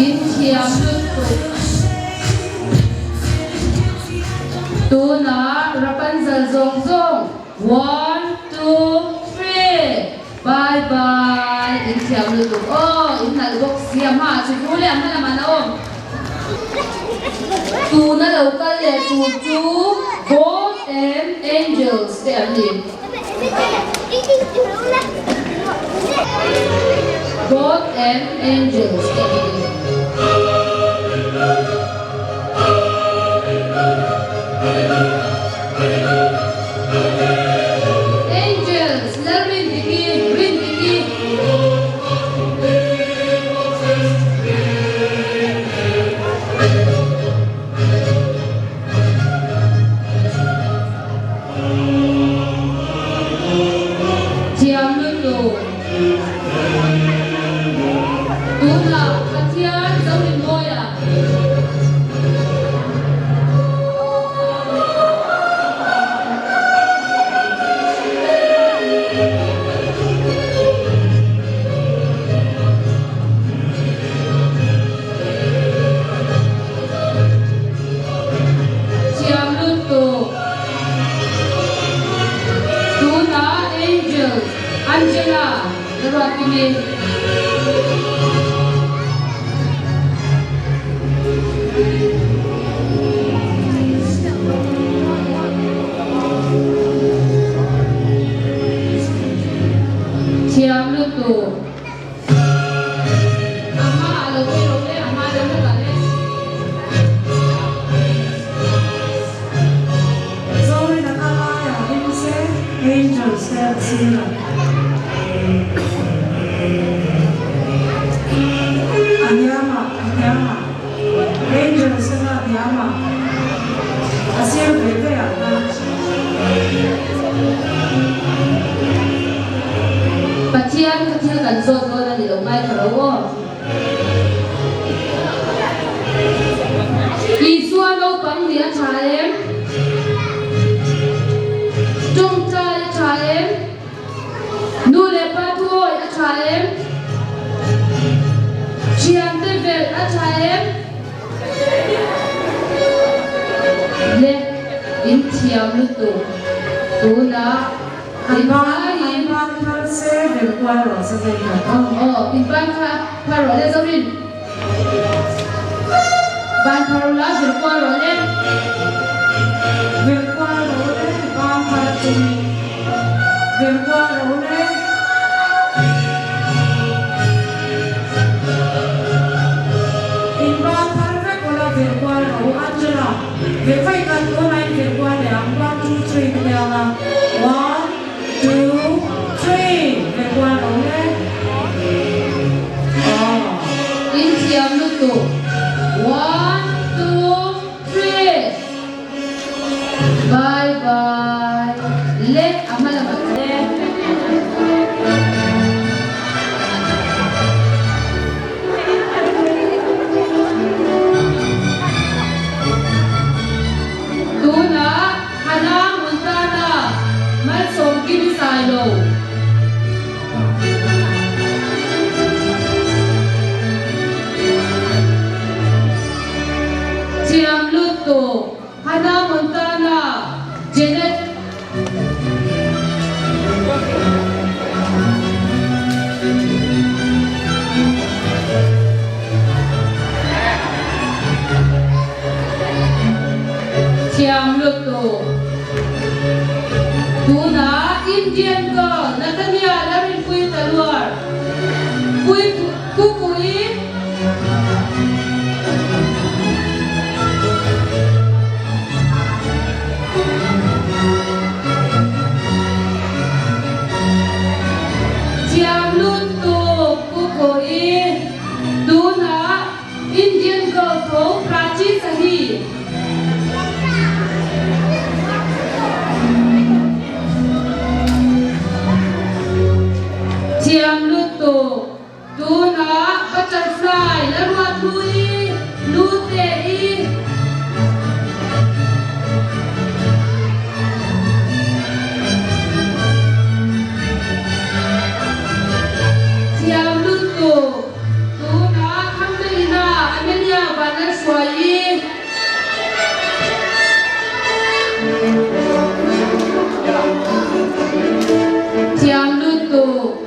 In thiam lutuk. Tunah Rapunzel zawng zawng one two three. Bye bye. in thiam lutuk aw, in nalh bawk si a hmaah chu thu leh a hma lamah na awm. Tuna lo kal leh tur chu God and Angels te an ni. God and Angels te an ni. Angels, Lalrindiki, Rindiki. Thiam lutuk. Tunah Pathian Zorinmawia. Thiam lutuk. Tunah Angels, Angela, ka ruat kimi. Thiam lutuk. A hma a lo phei lo le, a hma deuh hlekah le. Zorin a kal aia hlim se Angels te an sir a. A hniamah, a hniamah, Angels te kha a hniamah, a sir ve ve ah khan. Pathian kha thil kan zawt dawn a ni lo ngai kha ro aw. Isua naupang nih a tha em? Tawngtai a tha em? Nu leh pa thuawi a tha em? Thiante velh a tha em? Le, in thiam lutuk tunah An ban an ban phar se vel kual rawh se vei khat aw. Aw, in ban kha phar rawh le Zorin. Ban phar ula vel kual rawh le. Vel kual rawh le ban phar chungin vel kual rawh le. In ban phar vek ula vel kual rawh u Angela. Ve phei kan tunah in vir kual leh ang one two three ka nia nga one two three ve kual ro le aw. In thiam lutuk one two three bye bye le a hma lamah le. Tunah Hannah Montana malsawm kim i sai lo. Thiam lutuk Hannah Montana Janet. Thiam lutuk. Tunah Indian girl Nathania Larinpui Taluar Pui Pupui. Thiam lutuk Pu Kawi. Tunah Indian girl tho Prachi Sahi. Thiam lutuk. Tunah butterfly la ruat hlui lu te i. Thiam lutuk. Tunah Thangmelina Amelia Vanlalhruaii. Thiam lutuk.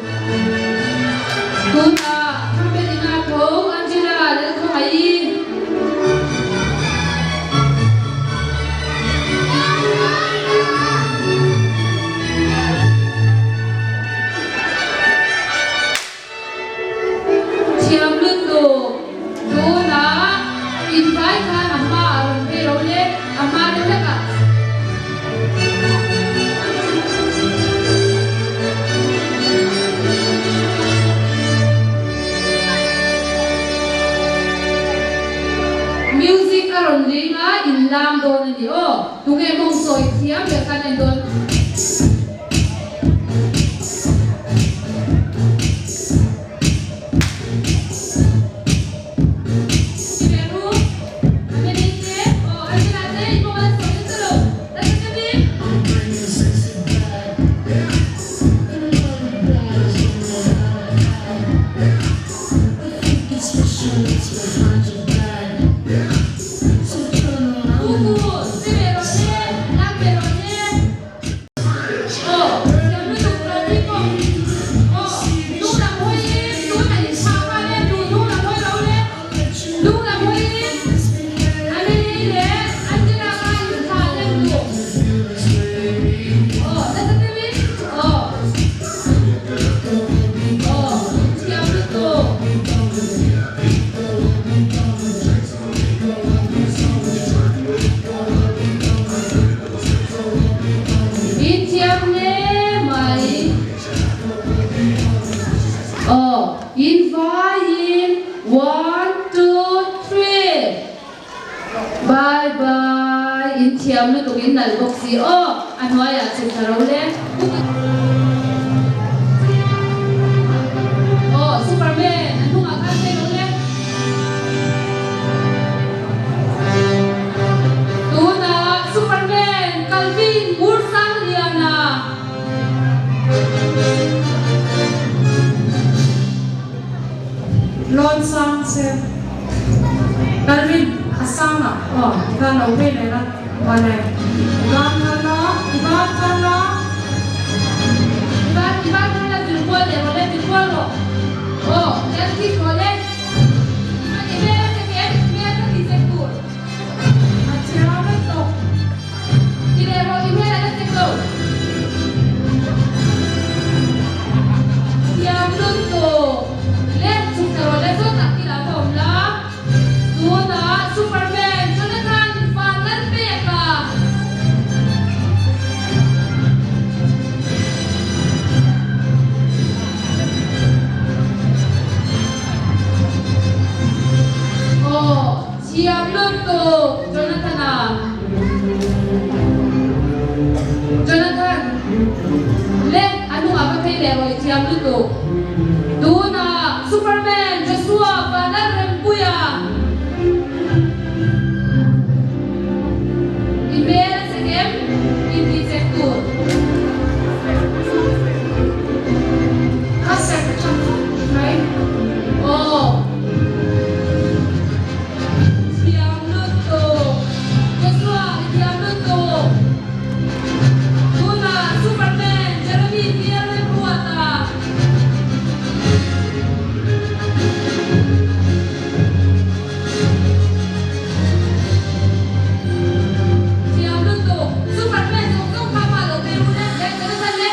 vai khan a hma ah rawn phei ro le, a hma deuh hlek ah. Music a rawn ring a, in lam dawn a ni aw. Tunge mawng sawi thiam ber khan en dawn. I thiam hle mai. Aw, in vaiin one two three. Bye bye. In thiam lutuk in nalh bawk si. Aw, a hnuaiah chhuk thla ro le. Aw, Superman a hnungah khan phei ro le. Tunah Superman Calvin Ngursangliana. Lawn sang che Calvin a sang a aw tikhan lo phei leh la mawle i ban thar la i ban thar la. I ban i ban thar la zirkual leh rawh le zirkual rawh aw kan thik rawh le. Aw, thiam lutuk Jonathan-a. Jonathan, le a hnungah ka phei leh rawih thiam lutuk. Tunah Superman Joshua Vanlalrempuia. I hmel a chek em? I ti chek tur. Ka sek tha khawp mai. Aw. Thiam lutuk. Joshua i thiam lutuk. Tunah Superman Jeremy Tial Remruata. Thiam lutuk. Superman zawng zawng kha mah lo pe ru le le Jonathan le.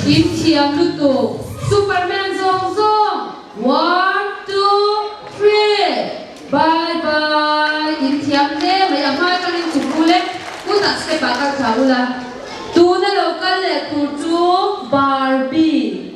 In thiam lutuk. Superman zawng zawng. One, two, three. Bye bye. In thiam hle mai a hma atangin chhuk ul e. Tunah step ah kal thla ula. Tuna lo kal leh tur chu Barbie.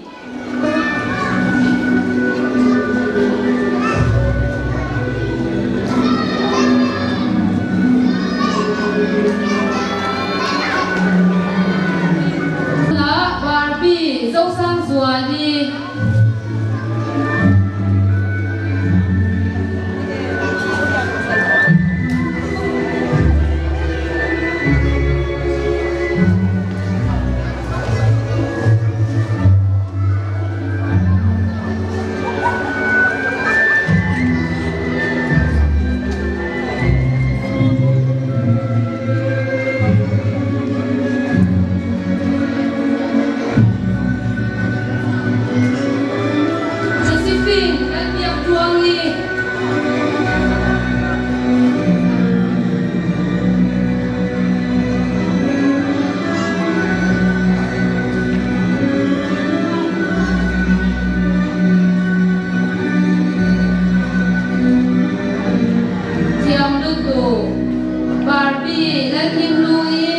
Tunah Barbie Zosangzuali. Josephine Lalbiaktluangi. Thiam lutuk Barbie Lalhlimhlui.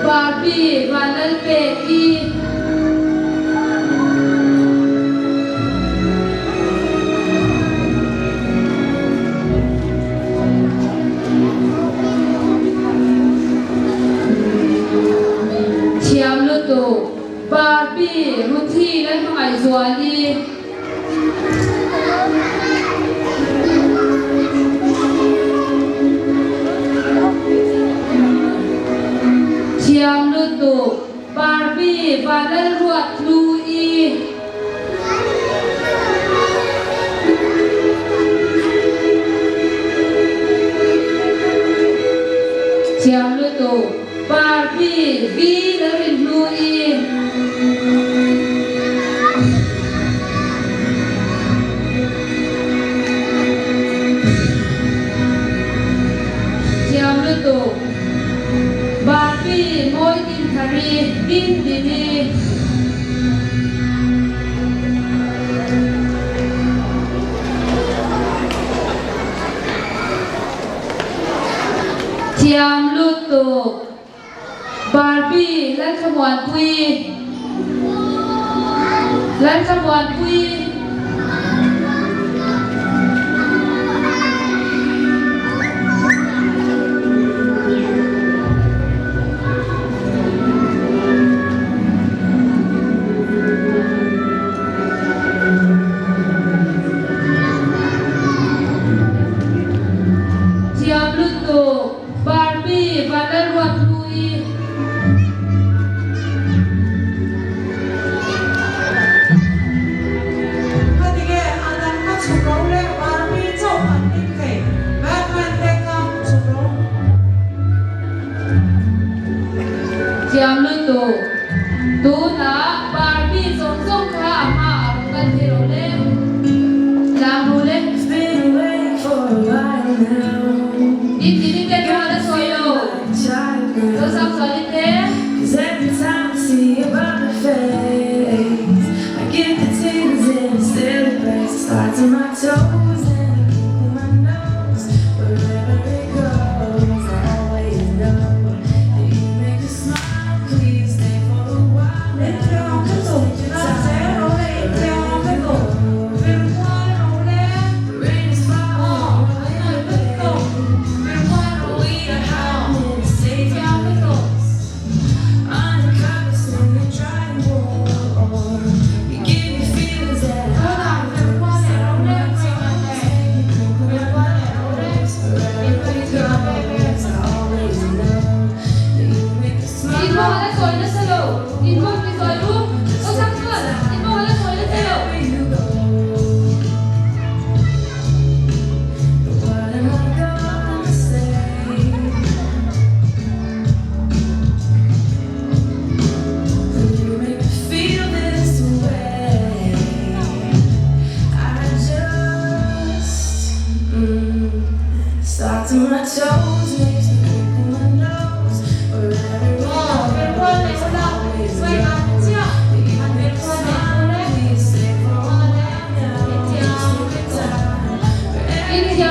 Barbie Vanlalpeki. Thiam lutuk Barbie Ruthi Lalhmangaihzuali. Thiam lutuk Barbie Vanlalruat Hlui. Thiam lutuk Barbie V Lalrinhlui. Thiam lutuk Barbie mawi din thari din dini. Thiam lutuk Barbie Lalthlamuanpui Lalthlamuanpui. Thiam lutuk. Barbie Vanlalruathlui. Ngatinge a dang ka chhuk ro le Barbie chauh an ding thei Batman te ka chhuk ro. Thiam lutuk. Tunah Barbie zawng zawng kha a hma a rawn kal thei lo le. Tlang ru le. Tin tinin te thu a la sawi lo. Zosang chuanin te. Inthiam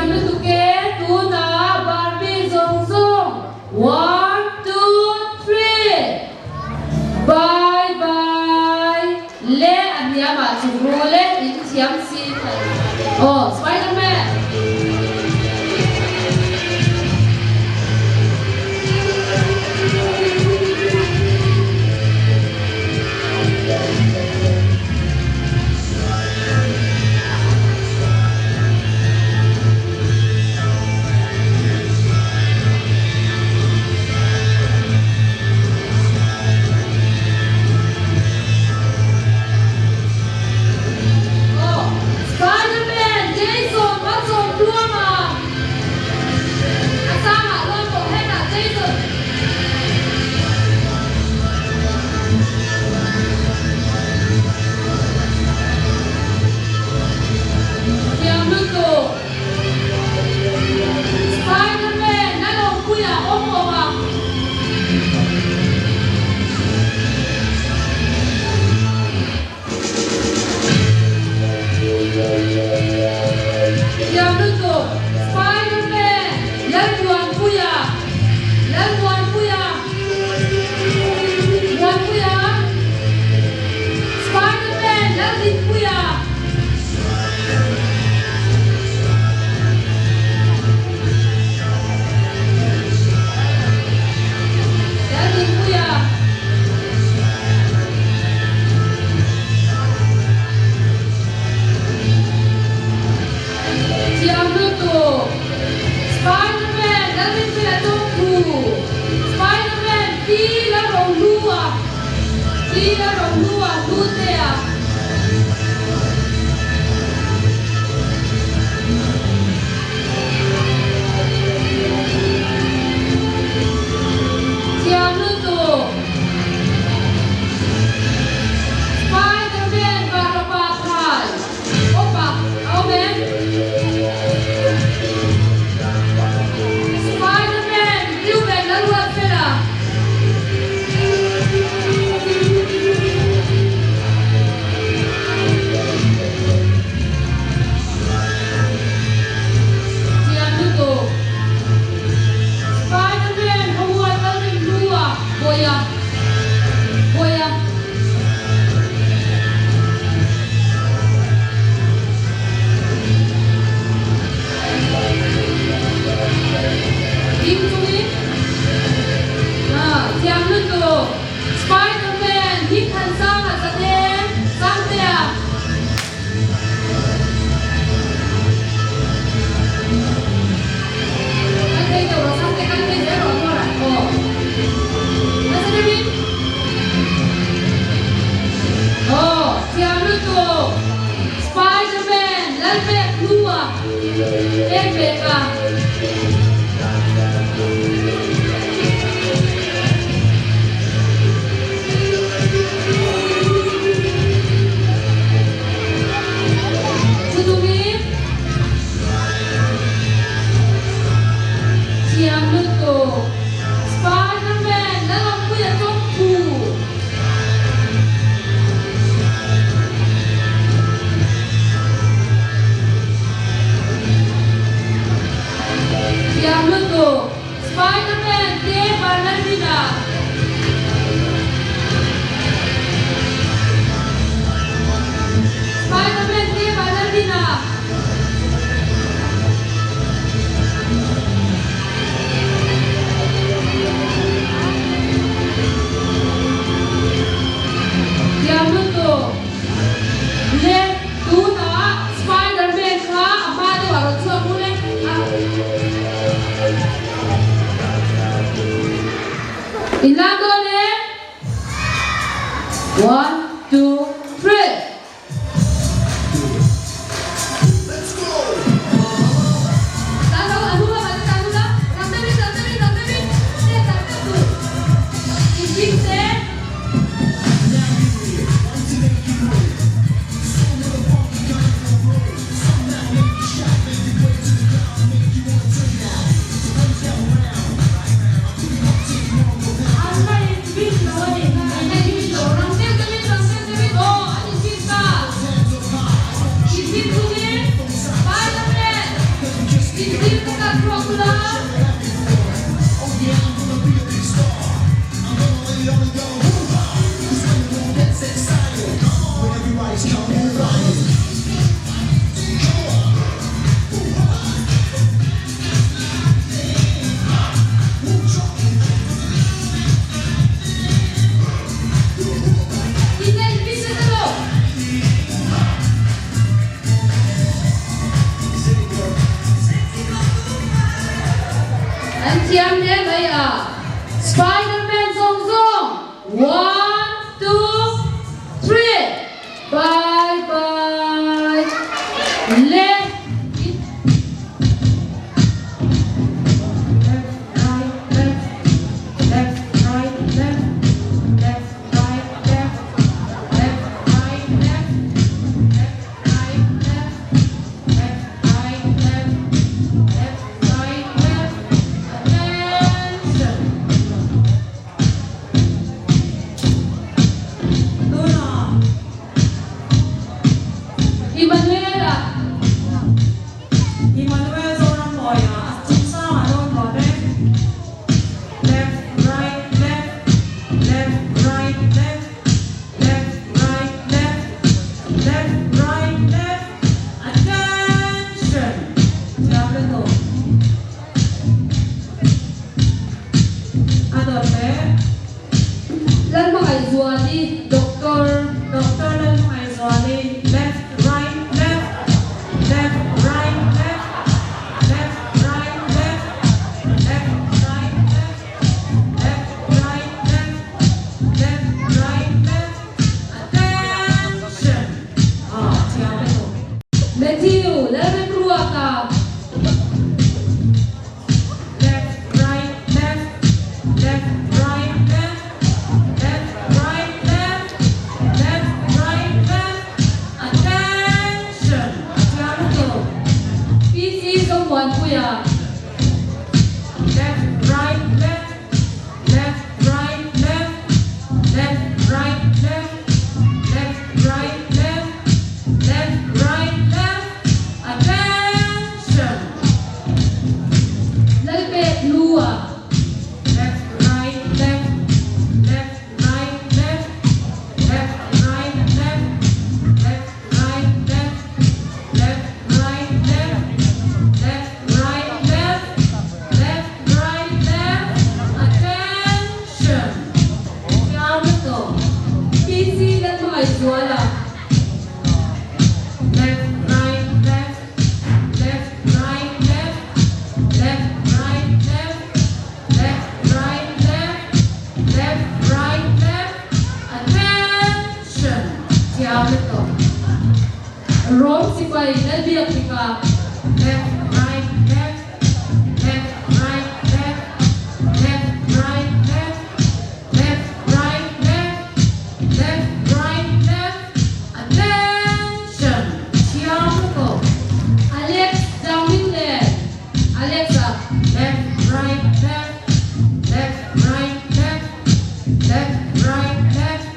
lutuk e, tunah Barbie zawng zawng one two three bye bye le a hniamah chuk rul e inthiam si aw Spiderman. Aw, Spiderman, Jason, Malsawm Tluanga, a sangah lawn tawh hetah Jason. Thiam lutuk. Spiderman a lo puia awm awm a. Thiam lutuk. Spiderman Lalmuanpuia Lalmuanpuia Muanpuia Spiderman Laldinpuia. Laldinpuia. Thiam lutuk. Spiderman Lalrinpuia Chawngthu Spiderman Pi Lalrohlua Pi Lalrohlua Hlutea. Thiam lutuk. Spiderman Varapa Khai. Opa, a awm em? Spiderman, Reuben Lalruatfela. An thiam hle mai a. Spiderman zawng zawng one two three bye bye le. Left right left left right left left right left left right left left right left left right left left right left attention Tunah Emmanuel-a. Emmanuel Zoramawia a chungchangah dawn tawh e. Left right left left right left left right left left right left attention thiam le tawh a dawt le. Lalhmangaihzuali Doctor. Doctor Lalhmangaihzuali left right left left right left left right left left right left left right left left right left attention ah thiam le tawh. Matthew Lalremruata. Left right left left right left left right left left right left attention thiam lutuk. PC Zomuanpuia. Left right left left right left left right left left right left left right left attention. Lalpek Lua. Left right left left right left left right left left right left left right left left right left left right left attention thiam lutuk. PC Lalhmangaihzuala. Left right left left right left left right left left right left left right left attention thiam lutuk. Rom Sipai Lalbiakdika. Left right left left right left left right left left right left left right left attention thiam lutuk. Alex Zhangminlen. Alexa. Left right left left right left left right left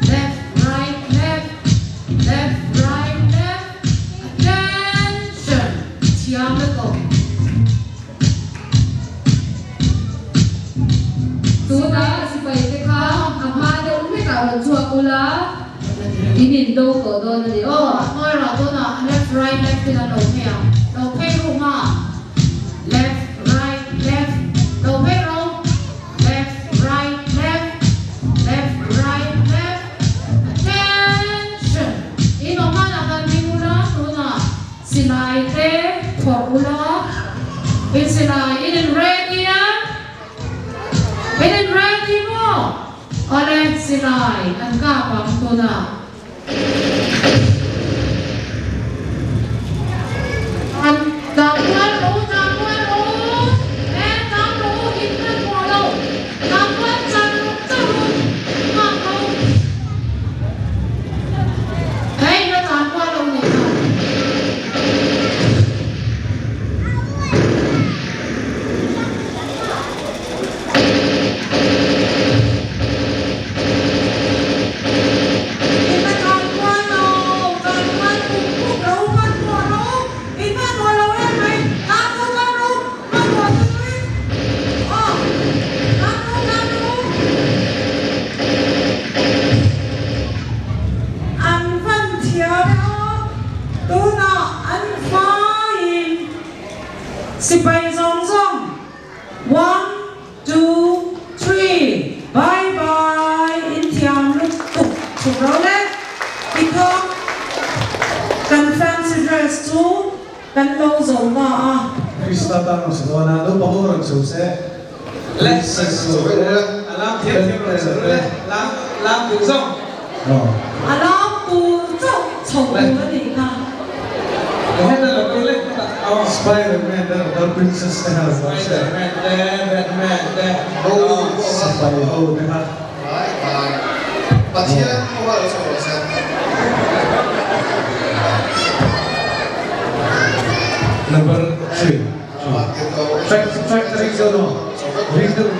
left right left left right left attention thiam lutuk. Tunah sipai te kha a hma deuh hlekah rawn chhuak ula in in do tawh dawn a ni aw. Aw hnuai rah tunah left right left in an lo phei ang lo phei ru hma left right left lo phei ro left right left left right left attention in awm hmanah kan ding ula tunah silai te phawrh ula in silai in in ready a in in ready maw awle silai an kap ang tunah. An tang kual ro tang kual ro e tang ro in kan hmuh lo tang kual char char u nghak ro hei na tang kual lo nih kha. Ina kan kual lo, kan kual pup pup lo, hman hmuah lo, in hman hmuah lo em mai, tan ru tan ru, hman hmuah chu tui, aw, tan ru tan ru. An van thiam e aw, tunah an faiin sipai zawng zawng one two three bye bye in thiam lutuk chhuk ro le tikha kan fancy dress chu kan lo zo ta a. Krista tan rawn sa dawn a, naupang ho rawn chho se. Le, chho le, a lam thiam thiam rawn chho le, lam lam duh zawng. A lam tur chauh chho tur a nih kha. Le heta lo kal le, hetah aw. Spiderman te rawn kal Princess te kha rawn kal se. Spiderman te, Batman te, Sipai ho te kha. Hnai hnai. Pathian pawh a lo chho rawh se. Number three. Track track ring deuh no. Ring deuh.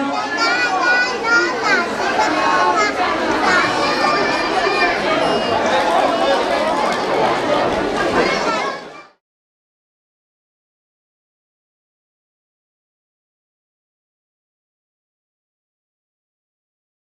chuan.